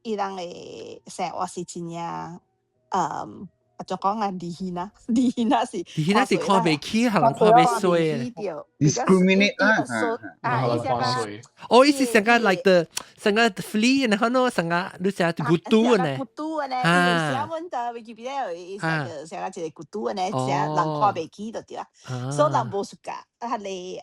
[SPEAKER 12] 伊人嘅生活是真正，嗯，啊就講啊，dihina， dihina 是
[SPEAKER 1] dihina 是看袂起，可能看袂衰。
[SPEAKER 7] discriminate 啦，
[SPEAKER 12] 啊，伊
[SPEAKER 1] 是哦，伊是成個 like the 成個 flea，然後喏，成個你成個 kutu 呢？
[SPEAKER 12] kutu 呢？伊寫阮的 Wikipedia 伊寫個成個一個 kutu 呢，成人看袂起就對啦，所以人無 suka，啊，你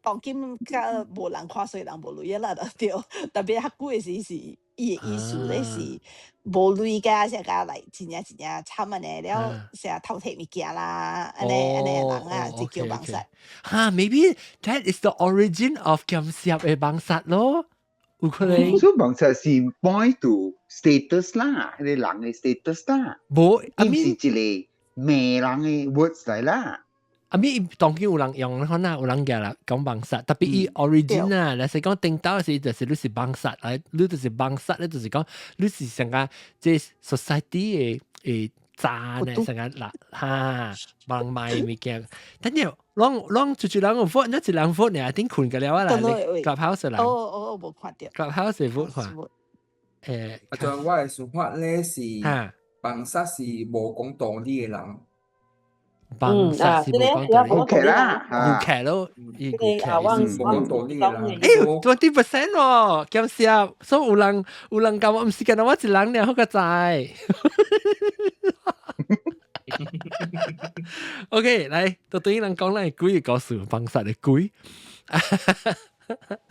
[SPEAKER 12] 當今較無人看衰人無鐳啦，就對。特別較久的時是伊的意思咧是無鐳甲成個來真正真正慘按呢，了成日偷摕物件啦，按呢按呢人啊，就叫 bangsat。
[SPEAKER 1] 哈，maybe that is the origin of 鹹濕的 bangsat 咯，有可能。
[SPEAKER 7] 所以 bangsat 是 point to status 啦，彼個人的 status 啦。
[SPEAKER 1] 無，
[SPEAKER 7] 伊毋是一個罵人的 words 來啦。
[SPEAKER 1] 啊咪當今有人用，可能有人嘅啦，講 bangsat，特別伊 origin 啊，若是講頂頭是就是你是 bangsat，啊，你就是 bangsat 咧，就是講你是成個這 society 的的渣呢，成個嗱哈，幫賣物件。等陣，攏攏出出人有 vote，你一人 vote 呢，頂困個了啊啦，clubhouse 人。
[SPEAKER 12] 哦哦，無看到。
[SPEAKER 1] clubhouse vote 看。誒，
[SPEAKER 10] 啊，就我的想法咧是，bangsat 是無講道理的人。
[SPEAKER 1] bangsat 是無講道理，
[SPEAKER 7] 牛客啦，
[SPEAKER 1] 牛客咯，伊牛客
[SPEAKER 10] 是無講道理的人。
[SPEAKER 1] 誒，20% 喎，鹹濕，所以有人有人講我毋是干焦我一人爾好個知。OK，來，到對人講咱鬼的故事，bangsat 的鬼。
[SPEAKER 10] 啊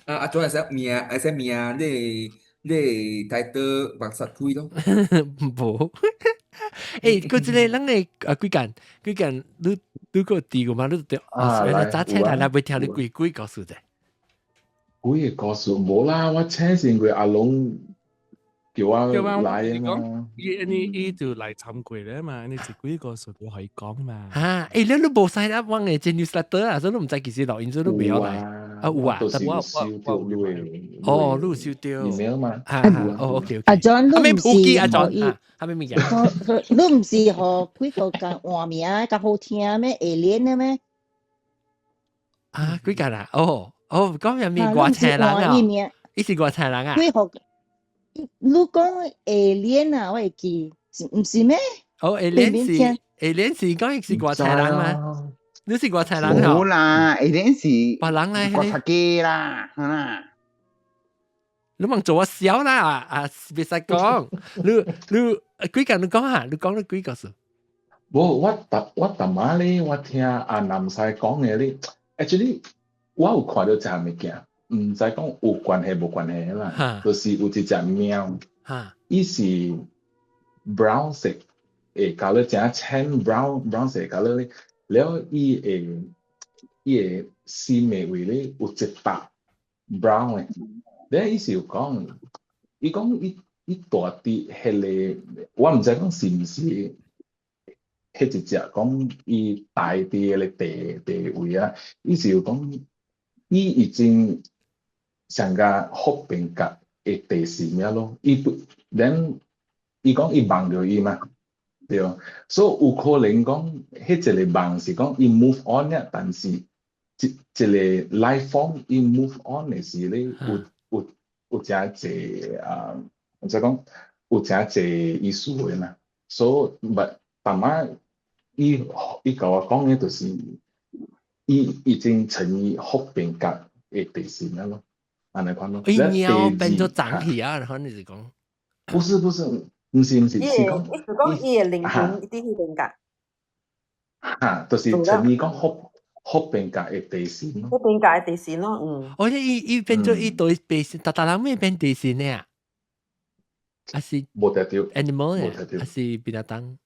[SPEAKER 10] 啊，總會使名，會使名，你你 title bangsat 鬼咯。
[SPEAKER 1] 無。誒，嗰一個咱的啊幾間幾間，你你個提過嘛？你對啊，早請來來，袂聽你鬼鬼故事者。
[SPEAKER 8] 鬼的故事無啦，我請是因為阿龍叫我來啊嘛。
[SPEAKER 4] 伊伊伊就來參過咧嘛，你是鬼故事都可以講嘛。
[SPEAKER 1] 嚇！誒，你都無使啦，往的這 newsletter 啊，所以你毋知幾時錄音，所以你袂曉來。啊有啊，
[SPEAKER 8] 我收到你的。
[SPEAKER 1] 哦，你有收到
[SPEAKER 8] email 嘛？
[SPEAKER 1] 啊，哦，OK OK。
[SPEAKER 6] 阿 John，你毋是
[SPEAKER 1] 阿 John，哈咩物件？
[SPEAKER 6] 你毋是予幾個共換名較好聽咩？下聯的咩？
[SPEAKER 1] 啊，幾個啦？哦哦，講入面外星人啊？伊是外星人啊？
[SPEAKER 6] 幾個？你講下聯啊，我會記，是毋是咩？
[SPEAKER 1] 哦，下聯是下聯是講伊是外星人嗎？你是外星人
[SPEAKER 7] 哦？無啦，下聯是
[SPEAKER 1] 別人來，
[SPEAKER 7] 外國家啦，哈啦。
[SPEAKER 1] 你問做我笑啦啊！別使講，你你幾個你講下，你講你幾個數？
[SPEAKER 8] 無，我逐我逐馬咧，我聽阿南西講的咧，actually 我有看到一項物件，毋知講有關係無關係啦，就是有一隻貓，伊是 brown 色，會 colour 誠淺 brown 色 colour 咧，了伊的心的位咧有一笪 brown 的，了伊是有講，伊講伊住佇彼个，我毋知講是毋是。彼一隻講伊大佇彼个地位啊，伊是有講，伊已經上加福變甲的地勢了咯，伊不，then 伊講伊夢著伊嘛，對，所以有可能講，彼一个夢是講伊 move on 了，但是一一个 life form 伊 move on 的時咧，有誠濟啊，或者講有誠濟意思的啦，所以 but 逐擺。伊共我講的就是，伊已經成為福變甲的地神了咯，按呢款咯。
[SPEAKER 1] 伊貓變做長去啊，可能是講。
[SPEAKER 8] 不是不是，毋是毋是，是講。
[SPEAKER 11] 伊是講伊的靈魂佇彼邊甲。
[SPEAKER 8] 哈，就是成為講福變甲的地神咯。
[SPEAKER 11] 福變甲的地神咯，嗯。
[SPEAKER 1] 哦，伊變做伊對地神，逐逐人咩變地神呢？還是
[SPEAKER 8] 無聽著
[SPEAKER 1] animal 呢？還是 binatang？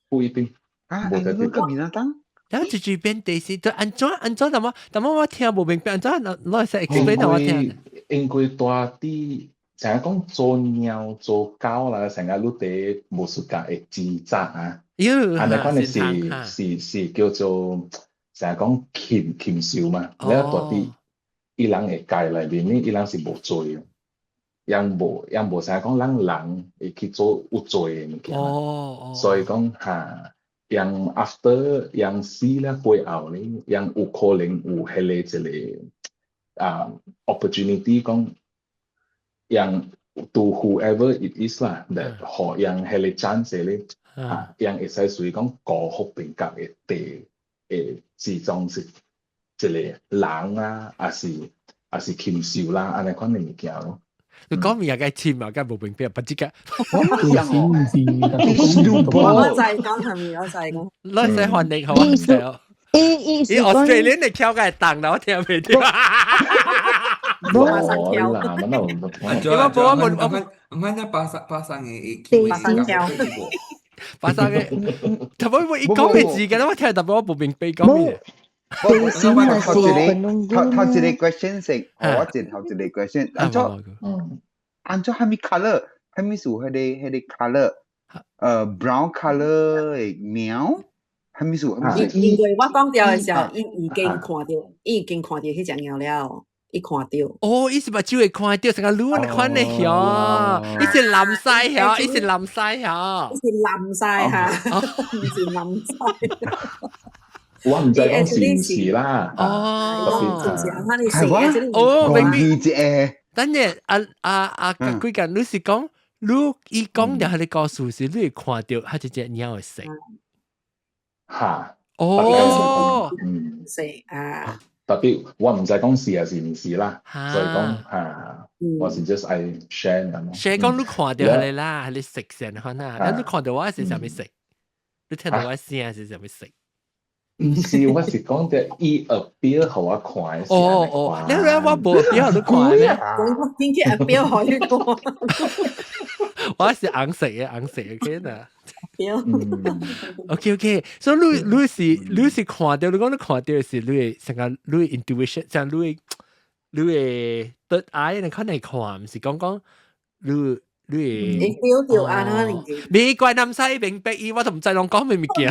[SPEAKER 8] 不一定。
[SPEAKER 7] 啊，你個 binatang？
[SPEAKER 1] 然後就變地神，就按怎按怎，但麼但麼我聽無明白，按怎攞來 explain 我聽。
[SPEAKER 8] 因為大啲，成日講做貓做狗啦，成日你佇無暑假會掙扎啊。按呢款的是叫做成日講禽獸嘛，你大佇伊人的界內面呢，伊人是無罪的，𪜶無啥講咱人會去做有罪的物件。所以講哈。𪜶 after 𪜶死了過後呢，𪜶有可能有彼个一个啊 opportunity 講，𪜶 to whoever it is 啦，that 予𪜶彼個 chance 咧，啊，𪜶會使屬於講高福變格的地的之中是一個人啊，抑是禽獸啦，按呢款的物件咯。
[SPEAKER 1] 你講物件該簽啊，該無明白，不知個。
[SPEAKER 7] 我
[SPEAKER 11] 我就係講係咪？我就係講。
[SPEAKER 1] 你使翻譯好啊？
[SPEAKER 9] 伊伊
[SPEAKER 1] 伊 Australian 的橋該當啦，我聽袂著。
[SPEAKER 8] 無啦，
[SPEAKER 1] 我無我無
[SPEAKER 10] 我我那巴山的
[SPEAKER 11] 巴山橋，
[SPEAKER 1] 巴山的，特別我伊講的字嘅，我聽特別我無明白講咩。
[SPEAKER 7] 我頭一個 question 是，我一頭一個 question，按怎啥物 colour，啥物是彼個 colour，brown colour 的貓，啥物事？
[SPEAKER 11] 因為我講著的時候，伊已經看著，伊已經看著彼隻貓了，伊看著。
[SPEAKER 1] 哦，伊是目睭會看著，成個女款的曉，伊是藍色曉，伊是藍色曉，
[SPEAKER 11] 伊是藍色哈，毋是藍色。
[SPEAKER 8] 我毋知講是毋是啦。
[SPEAKER 1] 哦，
[SPEAKER 11] 係
[SPEAKER 1] 我，哦，明
[SPEAKER 7] 明啫。
[SPEAKER 1] 等陣，啊啊啊，幾個你是講，你伊講著彼个故事是，你會看著彼一隻貓的色。
[SPEAKER 8] 哈。
[SPEAKER 1] 哦。
[SPEAKER 11] 色啊。
[SPEAKER 8] 特別我毋知講是抑是毋是啦，所以講哈，我是 just 愛 share 咁咯。
[SPEAKER 1] share 講你看著彼个啦，彼个色先可能，你看著我是啥物色？你聽著我聲是啥物色？
[SPEAKER 8] 毋是，我是講著伊 appear 予我看的。
[SPEAKER 1] 哦哦，你我無 appear 予你看咩？
[SPEAKER 11] 我點解 appear 予你看？
[SPEAKER 1] 我是紅色的，紅色的，OK 啦。
[SPEAKER 11] OK
[SPEAKER 1] OK，所以你是看著，你講你看著是你的成個你的 intuition，像你的 third eye，你可能看，毋是講講你你
[SPEAKER 11] 會 feel 著按呢？
[SPEAKER 1] 美國人使明白伊，我都毋知攏講咩物件。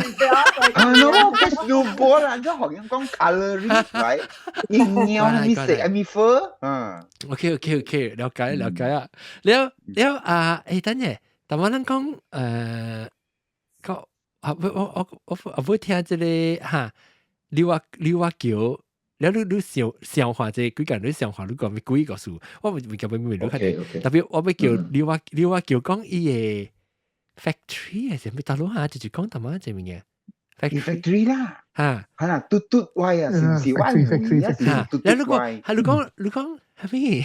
[SPEAKER 7] 啊，no，有波啦，就學人講 coloring，right？伊貓咪色，咪 fur，嗯。
[SPEAKER 1] OK OK OK，了解了解啊。了了啊，等下，但我咱講個啊，我會聽這個哈，柳仔橋，了你想想話這幾個人你想話你講咩幾個數？我未未夾未你較特別我欲叫柳仔橋講伊的 factory 還是咩？大佬哈，就是講淡仔這物件。
[SPEAKER 7] factory 啦，
[SPEAKER 1] 哈，
[SPEAKER 7] 係啦，嘟嘟歪啊，是唔是？
[SPEAKER 5] factory factory
[SPEAKER 7] 嚇，
[SPEAKER 1] 你講係你講你講，係咪？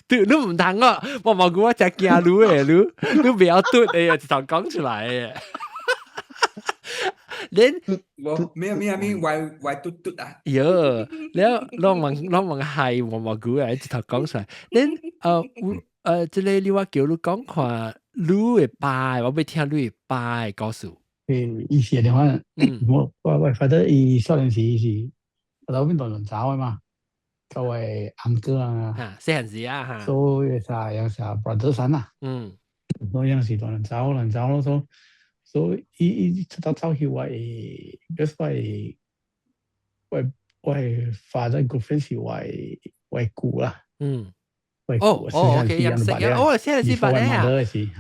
[SPEAKER 1] 對，你唔通啊！我冇估我真驚你誒，你你不要嘟誒，直頭講出來誒。連
[SPEAKER 10] 我咩咩咩歪歪嘟嘟啊！
[SPEAKER 1] 喲，了攏問攏問係我冇估啊，直頭講出來。連這個你話叫你講看，你會拜，我欲聽你會拜故事。
[SPEAKER 5] 以前的話，我反正伊少年時是老邊度人走的嘛，各位 uncle 啊，
[SPEAKER 1] 啊，細漢時啊，哈，
[SPEAKER 5] 所以啥樣啥 brother 山啊，所以樣是大人走人走咯，所以伊伊出到走去我會，就是我我我 father girlfriend 是我姑啦，
[SPEAKER 1] 哦，OK，認識啊，哦，現在是捌咧啊，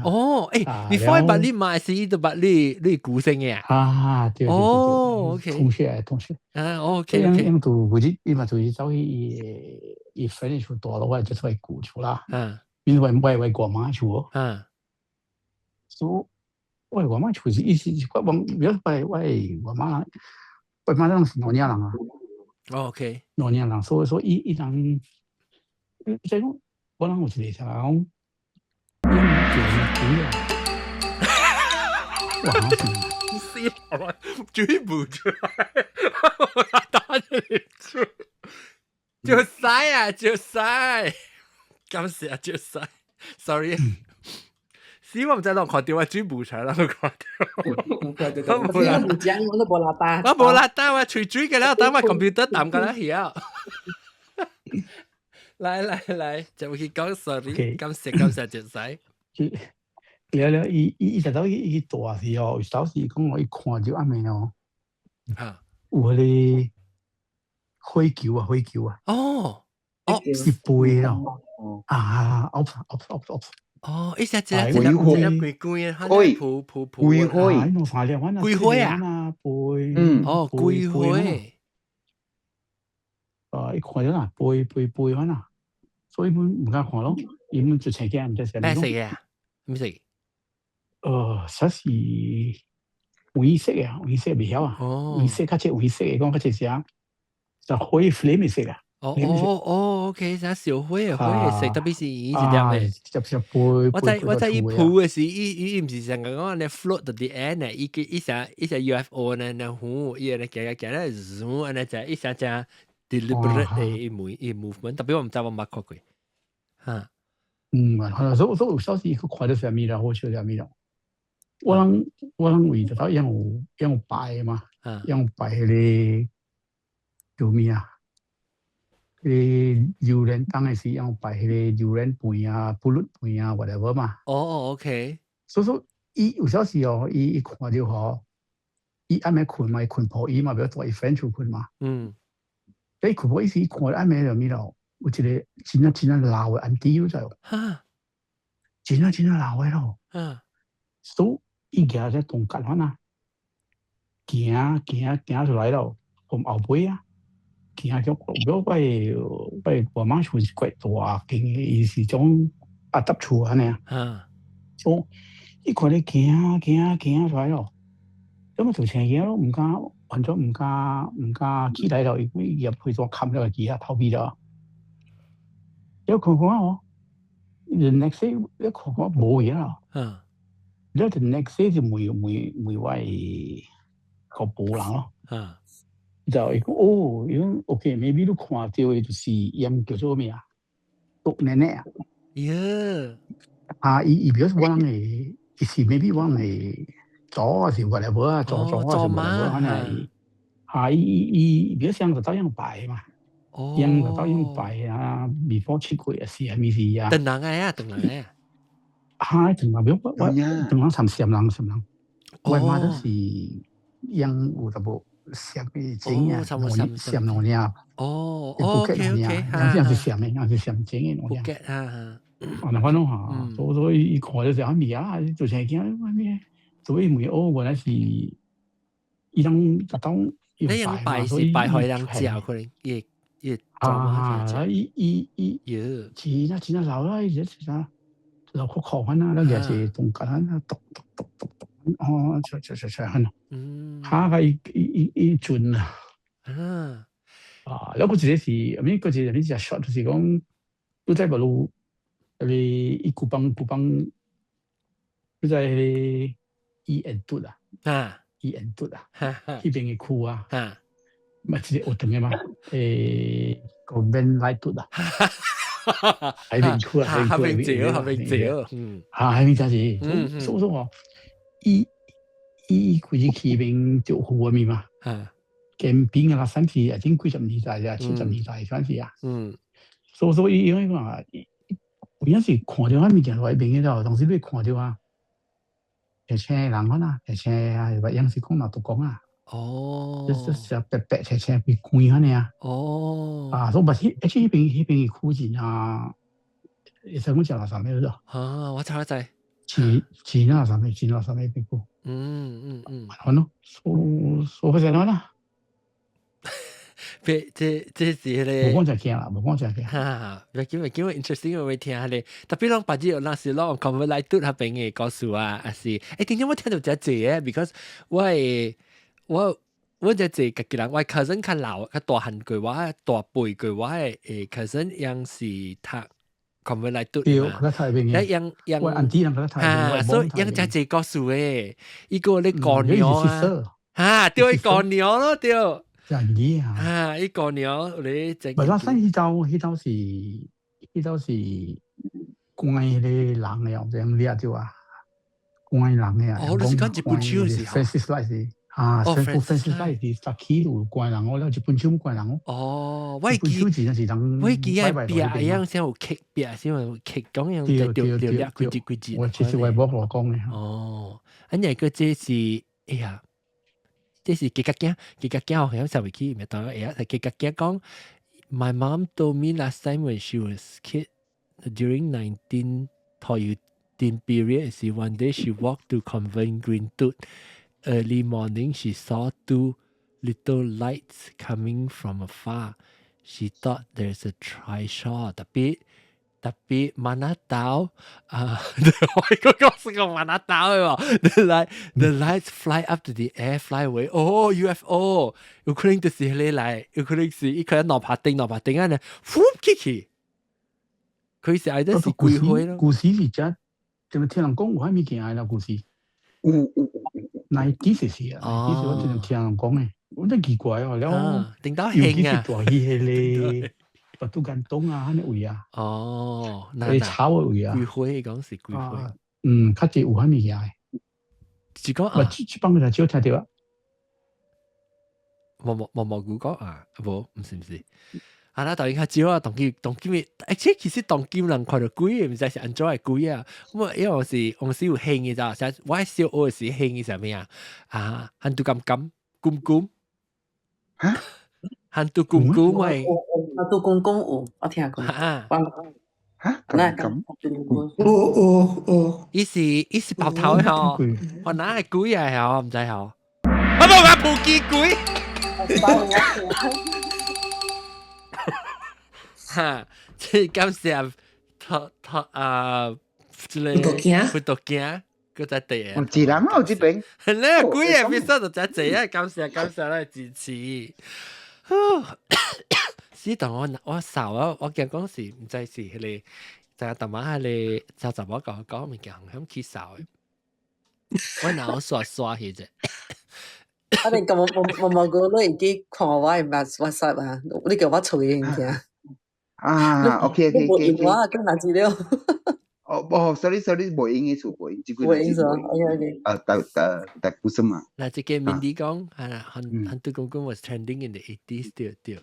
[SPEAKER 1] 哦，誒，before 捌你嘛是伊都捌你你姑生嘅啊，
[SPEAKER 5] 啊，對對對，
[SPEAKER 1] 哦，OK，
[SPEAKER 5] 同學同學，
[SPEAKER 1] 啊，OK OK，
[SPEAKER 5] 因為每日伊嘛就是走去伊伊 friend 厝大咯，我就出去姑厝啦，因為我我媽厝，所以我我媽厝是伊是我講，比如我我我媽，我媽人是老年人啊老年人，所以伊伊人，即講。我諗有一個啥講，因叫鬼啊！哇！
[SPEAKER 1] 死我，水唔出來，我打你出，就使啊，就使，感謝啊，就使，sorry，死我唔知啷看到我水唔出來，啷看到，
[SPEAKER 3] 我無啦，講我都無喇叭，
[SPEAKER 1] 我無喇叭，我吹水嘅了，等我 computer 淡個啦曉。來來來，就去講 sorry，感謝感謝就使。
[SPEAKER 5] 了了，伊伊伊實到伊伊大時哦，有時講我一看就暗暝哦，有彼個火球啊，火球啊，一飛咯，啊，噏噏噏噏，
[SPEAKER 1] 哦，一隻隻一隻一隻鬼鬼啊，
[SPEAKER 7] 鬼
[SPEAKER 1] 噗噗噗，
[SPEAKER 7] 鬼火，
[SPEAKER 1] 鬼火啊，
[SPEAKER 5] 飛，
[SPEAKER 1] 哦，鬼火，
[SPEAKER 5] 啊，一看到啦，飛飛飛翻啦，所以阮毋敢看咯，伊們就請驚毋知啥物。
[SPEAKER 1] 咩色嘅？咩色？
[SPEAKER 5] 實是黃色啊，黃色袂曉啊，黃色較濟黃色的，講較濟啥？就火 flame 色啊。
[SPEAKER 1] 哦哦，OK，啥小火的火的色，特別是伊一粒的。
[SPEAKER 5] 我
[SPEAKER 1] 知我知伊鋪的是伊伊毋是像講咧 float 到 the air 呢，伊伊啥伊啥 UFO 呢，那糊伊咧行行行咧 zoom 安尼只伊啥只 deliberate 的伊伊 movement，特別我毋知我捌看過，哈。
[SPEAKER 5] 所以有時伊去看到啥物啦，好笑啥物啦。我人我人為就到樣有樣有拜嘛，樣有拜彼個叫咩啊？彼個榴蓮當的時樣拜彼個榴蓮飯啊、pulut 飯啊，whatever 嘛。
[SPEAKER 1] 哦，OK。
[SPEAKER 5] 所以說，伊有時哦，伊伊看到吼，伊暗暝睏嘛，伊睏鋪伊嘛，比如蹛伊 friend 厝睏嘛。伊睏鋪伊時看暗暝就物咯，有一個真正真正老的 auntie 你知無？
[SPEAKER 1] 哈！
[SPEAKER 5] 真正真正老的咯。所以伊行在東間款啊，行行行出來咯，從後尾啊，行咗，我我我我媽厝是怪大間的，伊是種阿搭厝按呢啊。所以伊看你行行行出來咯，咁啊就青行咯，毋敢完全毋敢毋敢起來咯，伊伊入被單冚了個耳頭皮了。你看看哦，the next day 你看看無影咯。了 the next day 就問問問我個婆人咯。就伊講哦，伊講 OK，maybe 你看到的就是伊叫做咩啊？毒奶奶啊。
[SPEAKER 1] 耶！
[SPEAKER 5] 啊，伊伊表示我人的，伊是 maybe 我人的祖還是 whatever 啊，祖祖還是 whatever 可能。啊，伊伊伊表示就照樣拜嘛。樣就照樣拜啊，before 出櫃啊，是啊，咪是啊。
[SPEAKER 1] 唐人的啊，唐人的啊。
[SPEAKER 5] 哈，唐人表我我唐人參閃人閃人，我媽都是樣有淡薄閃的整啊，閃老娘。
[SPEAKER 1] 哦，OK，
[SPEAKER 5] 樣是閃的，樣是閃整的老娘。
[SPEAKER 1] 福建啊，
[SPEAKER 5] 啊，那反正哈，所以伊看就是阿咪啊，做成驚咩？所以問哦，原來是伊人就當
[SPEAKER 1] 你用拜是拜予人食可能伊伊
[SPEAKER 5] 啊，伊伊伊，真啊真啊老啦，伊這是啥？老酷酷啊，那也是動感啊，篤篤篤篤篤，哦，出出出出啊，哈個伊伊伊伊準啊，啊，然後嗰一個是，阿咪嗰一個咪只 shot 就是講，你知無路，迄個伊古邦古邦，你知彼個伊緣嘟啊？
[SPEAKER 1] 啊，
[SPEAKER 5] 伊緣嘟啊，彼邊的區啊，嘛一個學堂的嘛，個免來嘟啊，喺邊區啊，
[SPEAKER 1] 喺邊少，喺邊少，嗯，
[SPEAKER 5] 啊，喺邊真是，所以說哦，伊伊開始去邊就好的嘛，跟邊個啦，三是已經幾十年代啊，70年代算是啊，所以因為講有影是看著彼物件落來邊個了，當時你看著啊，青青的人啊，青青啊，樣是講若都講啊，就是白白青青規規按呢啊，啊，所以嘛是，而且彼邊的區真啊，會使講誠垃圾的咯。
[SPEAKER 1] 啊，我知我知，
[SPEAKER 5] 真真垃圾的，真垃圾的邊區。好咯，所以說啦。
[SPEAKER 1] 別這這是彼個，
[SPEAKER 5] 無講誠驚啦，無講誠驚。
[SPEAKER 1] 哈，別緊別緊，interesting 我會聽下咧。特別攏別日那時攏講來拄彼邊的故事啊，還是頂點我聽著誠濟的，because 我的我我誠濟家己人，我 cousin 較老較大漢過我，大輩過我的cousin 樣是讀 convent 來讀
[SPEAKER 5] 嘛，
[SPEAKER 1] 一樣樣，
[SPEAKER 5] 我 auntie 人較
[SPEAKER 1] 哈，所以樣誠濟故事的，伊個咧過年啊，哈，對，伊過年咯，對。
[SPEAKER 5] 真嘅啊！
[SPEAKER 1] 啊，伊過年咧，
[SPEAKER 5] 唔係啦，新彼晝是關彼個人的哦，這樣掠著啊，關人的啊。
[SPEAKER 1] 哦，你是講一本書是
[SPEAKER 5] ？Francis Light 是啊，Francis Light 是早期有關人哦，了一本書關人哦。
[SPEAKER 1] 哦，我記，
[SPEAKER 5] 本書真是人，
[SPEAKER 1] 我記啊，壁一樣先有劇，壁先有劇講樣就對對掠幾節幾節。
[SPEAKER 5] 我其實我無我講的。
[SPEAKER 1] 哦，啊，你個這是，哎呀。這是幾個囝，幾個囝好像上未去，咪當哎呀，幾個囝講，My mom told me last time when she was kid during 19 period is one day she walked to Convent Green Tut. Early morning she saw two little lights coming from afar. She thought there's a trishaw. 特別特別 mana tahu 啊，我個講是個 mana tahu 喎。The lights fly up to the air, fly away. 哦，UFO，有可能就是你來，有可能是伊可能腦拍頂腦拍頂啊呢，呼起去。佢是愛的是鬼火咯。
[SPEAKER 5] 故事是真，點樣聽人講有啥物件啦？故事
[SPEAKER 7] 有有有
[SPEAKER 5] 那幾時是啊？幾時我真係聽人講的，我真奇怪哦。了，
[SPEAKER 1] 頂到興啊！
[SPEAKER 5] 尤其是大戲彼個。巴都間東啊，彼個位啊。
[SPEAKER 1] 哦，
[SPEAKER 5] 那炒的位啊。
[SPEAKER 1] 鬼火講是鬼火。
[SPEAKER 5] 嗯，較濟有啥物件的。
[SPEAKER 1] 是講啊，
[SPEAKER 5] 這幫個就少聽著啊。
[SPEAKER 1] 毛毛毛毛菇講啊，無，毋是毋是。啊，那當然較少啊，當今當今的，而且其實當今人看著鬼，毋知是按怎的鬼啊。我因為我是我是有興的咋，像我小學時興的啥物啊？啊，hantu 金金公公，
[SPEAKER 7] 嚇？
[SPEAKER 1] hantu 公公喂，
[SPEAKER 11] hantu 公公有，我聽過。
[SPEAKER 1] 啊，
[SPEAKER 7] 嚇？咁咁？
[SPEAKER 2] 有有有，
[SPEAKER 1] 伊是白頭的吼，我哪會鬼啊？吼，毋知吼。我無話蒲記鬼。哈，這感謝托托啊，這個葡萄鏡，閣再第
[SPEAKER 7] 個。自然啊，這邊。
[SPEAKER 1] 咧鬼個必須就真濟啊！感謝感謝咱支持。是當我我掃啊，我驚講是毋知是彼個，就係淡仔彼個查查某講講物件，響去掃的。我腦刷刷去啫。
[SPEAKER 11] 啊！你咁我我我我你會記看我的 WhatsApp 啊？你叫我揣物件。
[SPEAKER 7] 啊，OK OK
[SPEAKER 11] 無用我更難資料。
[SPEAKER 7] 哦，哦，sorry sorry，無用的數，無用，這句
[SPEAKER 11] 無用數，OK OK。
[SPEAKER 7] 啊，大大大故事嘛。
[SPEAKER 1] 嗱，這個 Mindy 講，啊，hantu 公公 was trending in the 80s 對對。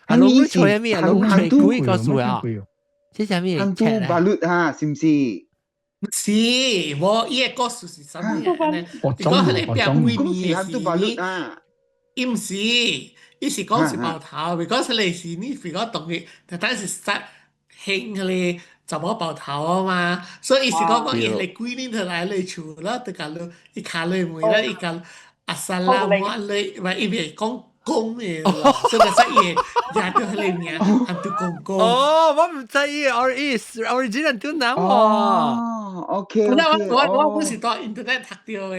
[SPEAKER 1] 啊，攏揣咩啊？攏揣鬼故事啊？這啥物
[SPEAKER 7] ？Hantu balut 哈，是毋是？
[SPEAKER 2] 是，無伊個故事是啥物啊？你講彼個變鬼面的是，伊毋是，伊是講是爆頭，because 彼個是你比較同意，但是實興彼個查某爆頭啊嘛，所以伊是講講伊彼個鬼年就來你厝啦，就共你伊敲你門啦，伊共阿薩拉姆你，唔伊袂講講的咯，所以就伊會舉著彼個名，hantu 公公。
[SPEAKER 1] 哦，我毋知伊 original 都南喎。
[SPEAKER 7] 哦，OK
[SPEAKER 2] 我我我不是佇 internet 讀著的。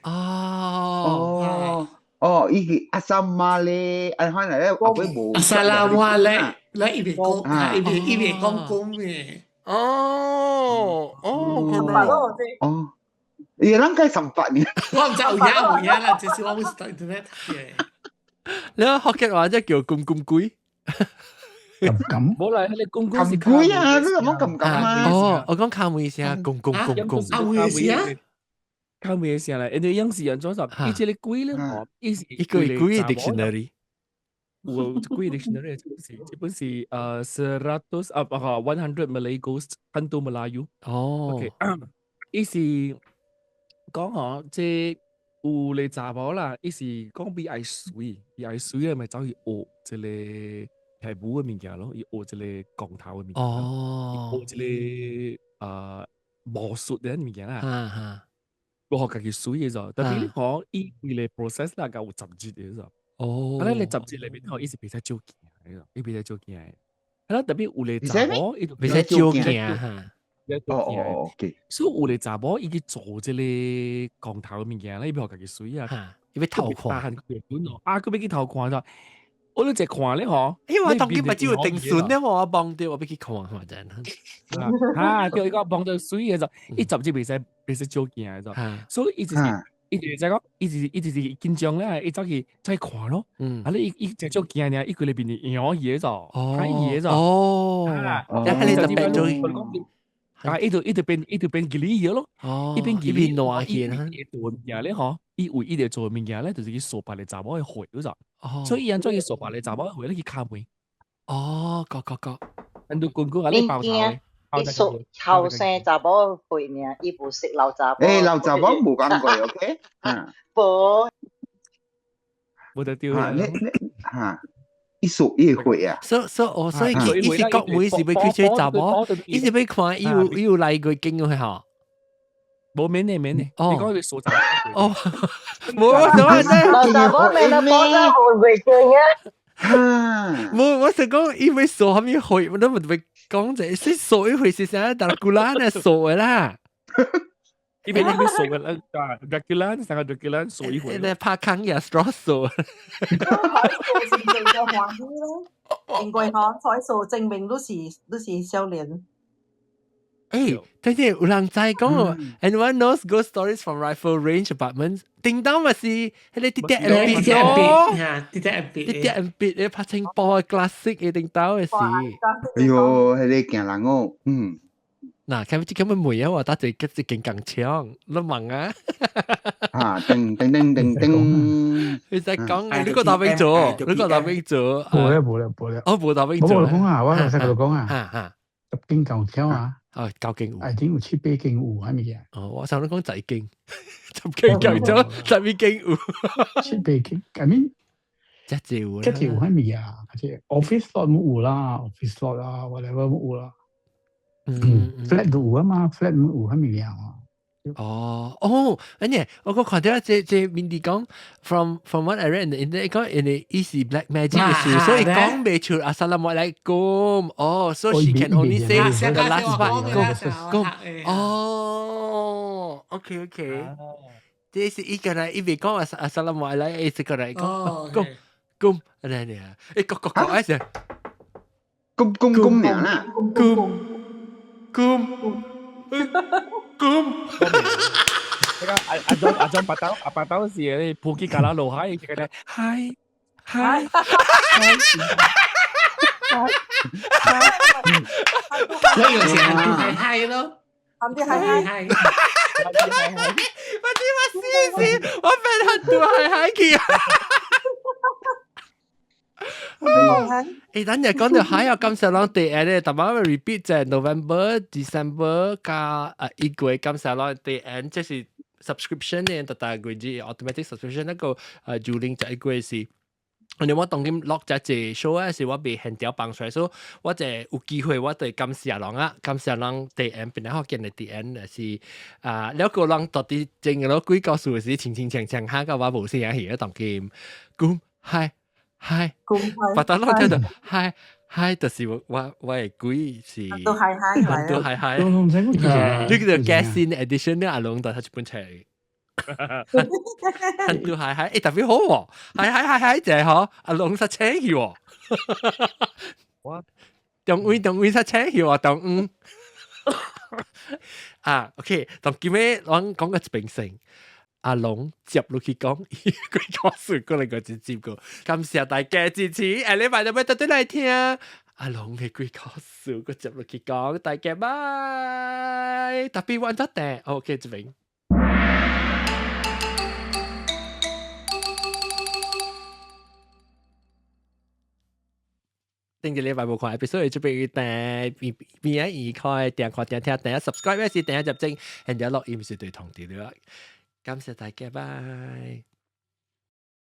[SPEAKER 1] 哦。
[SPEAKER 7] 哦。哦，伊是阿薩瑪咧，啊，可能咧後尾無。
[SPEAKER 2] 阿薩拉瓦咧，咧伊袂講，伊袂講講嘅。
[SPEAKER 1] 哦哦，
[SPEAKER 7] 哦，伊人該三八年。
[SPEAKER 2] 我毋知有影無影啦，這是我會是 internet 嘅。
[SPEAKER 1] 你福建話即叫公公鬼。
[SPEAKER 5] 咁
[SPEAKER 4] 冇啦，你公公是
[SPEAKER 7] 鬼啊！呢個冇咁咁啊！
[SPEAKER 1] 哦，我講卡梅聲，公公公公。
[SPEAKER 2] 卡梅聲，
[SPEAKER 4] 卡梅聲啦，因為樣是人做啥？伊這個鬼咧，吼，伊是
[SPEAKER 1] 一個鬼 dictionary。
[SPEAKER 4] 有鬼 dictionary，這本是 seratus 啊啊 100 Malay ghosts hantu Melayu。
[SPEAKER 1] 哦
[SPEAKER 4] ，OK，伊是講吼，這有個查某啦，伊是講比愛水，比愛水啊，咪走去學這個題目嘅物件咯，伊學這個降頭嘅物件，學這個魔術嘅物件啦。我學家己水嘅就，特別你講伊為個 process 啦，夠有10日嘅就。啊，你10日裏面吼，伊是袂使照鏡嘅，伊袂使照鏡嘅。啊，特別有個查某，伊就
[SPEAKER 1] 袂使照鏡哈。
[SPEAKER 7] 哦哦，OK。
[SPEAKER 4] 所以有個查某，伊去做這個降頭嘅物件咧，伊欲學家己水啊，
[SPEAKER 1] 伊欲偷看。
[SPEAKER 4] 啊，閣欲去偷看就，我都一看咧吼。
[SPEAKER 1] 因為我當今目睭有定順咧，我望著我欲去看看陣。
[SPEAKER 4] 啊，叫伊講望到水嘅就，伊10日袂使照鏡嘅就，所以伊就是。伊就是講，伊就是緊張咧，伊走去看咯。啊，你伊伊只照鏡爾，伊規個面是搖去嘅就，睇伊嘅就。
[SPEAKER 1] 哦，啊，你就變做，
[SPEAKER 4] 啊，伊就變吉利咗咯。
[SPEAKER 1] 哦，
[SPEAKER 4] 伊變
[SPEAKER 1] 吉利爛去
[SPEAKER 4] 啦。伊做物件咧吼，伊唯一會做物件咧，就是去掃別個查某嘅血嗰就。所以伊按怎去掃別個查某嘅血咧去敲門。
[SPEAKER 1] 哦，個個個，
[SPEAKER 4] 人都滾滾啊，你爆頭嘅。
[SPEAKER 6] 伊掃後生查某血爾，伊無識老查某。
[SPEAKER 7] 欸，老查某無講過，OK？
[SPEAKER 6] 無。
[SPEAKER 4] 無得丟。
[SPEAKER 7] 你你嚇，伊掃伊血啊！
[SPEAKER 1] 所以伊是國妹是欲去追查某，伊是欲看伊有來過經嘅吼。
[SPEAKER 4] 無免呢免呢，你講佢掃查
[SPEAKER 1] 某。哦，無我想講
[SPEAKER 6] 老查某免得保證會袂經啊。
[SPEAKER 1] 無，我是講伊欲掃啥物血，我都毋會講者，是掃一回是啥？但古拉呢掃嘅啦。
[SPEAKER 4] 伊邊伊邊掃嘅啦，Dracula，三個 Dracula 掃一回。
[SPEAKER 1] 你拍康也 straw 掃。
[SPEAKER 11] 掃是最有歡喜咯，因為嗬，彩掃證明都是少年。
[SPEAKER 1] 誒，等陣有人知講，Anyone knows ghost stories from Rifle Range Apartments？叮當咪是彼個滴滴 M B
[SPEAKER 2] 咯，滴滴 M B，
[SPEAKER 1] 滴滴 M B 你拍清波 classic 嘅叮當嘅是。
[SPEAKER 7] 哎喲，彼個驚人哦，嗯。
[SPEAKER 1] 嗱，看這咁樣梅啊，我打一一間鋼槍，你問啊？
[SPEAKER 7] 啊，叮叮叮叮叮，
[SPEAKER 1] 你在講，你個答應做，你個答應做。
[SPEAKER 5] 無咧無咧無咧。
[SPEAKER 1] 我無答應做。
[SPEAKER 5] 我講啊，我頭先講啊。
[SPEAKER 1] 哈哈。
[SPEAKER 5] 10間鋼槍啊。
[SPEAKER 1] 哦，9間有。
[SPEAKER 5] I think 有七八間有，係咪啊？
[SPEAKER 1] 哦，我想你講10間，10間鋼槍，12間有。
[SPEAKER 5] 七八間，I mean，
[SPEAKER 1] 這濟有。
[SPEAKER 5] 這濟有係咪啊？即 office lot 冇有啦，office lot 啊，whatever 冇有啦。flat 都有啊嘛，flat 冇有係咪啊？
[SPEAKER 1] 哦哦，而且我個看到這面啲講，from what I read in the internet 講，因為伊是 black magic 嘅事，所以講袂出阿薩拉莫來講，哦，so she can only say the last part，講講，哦，OK OK，這是伊個人伊未講阿薩拉莫來，伊是個人講講講，按呢啊，欸，講講講，哎是，
[SPEAKER 7] 講講講爾啦，
[SPEAKER 1] 講講。講，
[SPEAKER 4] 這個阿阿莊阿莊八刀阿八刀是咧普吉卡拉羅海，這個咧嗨嗨嗨，
[SPEAKER 2] 所以有時人叫嗨嗨咯，
[SPEAKER 11] 喊啲嗨
[SPEAKER 2] 嗨，
[SPEAKER 1] 我點我試試，我變很多嗨嗨去。欸，等陣講到海有感謝攏第一咧，逐擺 repeat 就係 November、December 加1月感謝攏第一，這是 subscription 咧，逐逐個月 automatic subscription 那個2011月是。你我當今落這隻 show 啊，是我未現條放出來，所以我就有機會我就感謝人啊，感謝人第 M 本來福建的第 M 是啊，了個人到底真個攞鬼故事是清清鏘鏘下個我無聲去啊，當今講嗨嗨，把當攏聽到嗨嗨，就是我的鬼是
[SPEAKER 11] 都嗨嗨，
[SPEAKER 1] 都嗨嗨，呢個叫 Gas In Edition 咧，阿龍帶他一本冊。hantu 係係，特別好喎，係係係係就係嗬，阿龍實請去喎，
[SPEAKER 10] 我
[SPEAKER 1] 中位中位實請去喎，中午。啊，OK，當今日我講個一邊先，阿龍接落去講，佢講事過嚟個就接過，感謝大家支持，下禮拜就要特登來聽阿龍嘅鬼故事，個接落去講，大家拜，特別玩得定，OK 這邊。頂個禮拜無看 episode，這邊訂邊邊一開訂看訂聽訂 subscribe 是訂入正，然後錄音是對同啲啦。感謝大家，拜。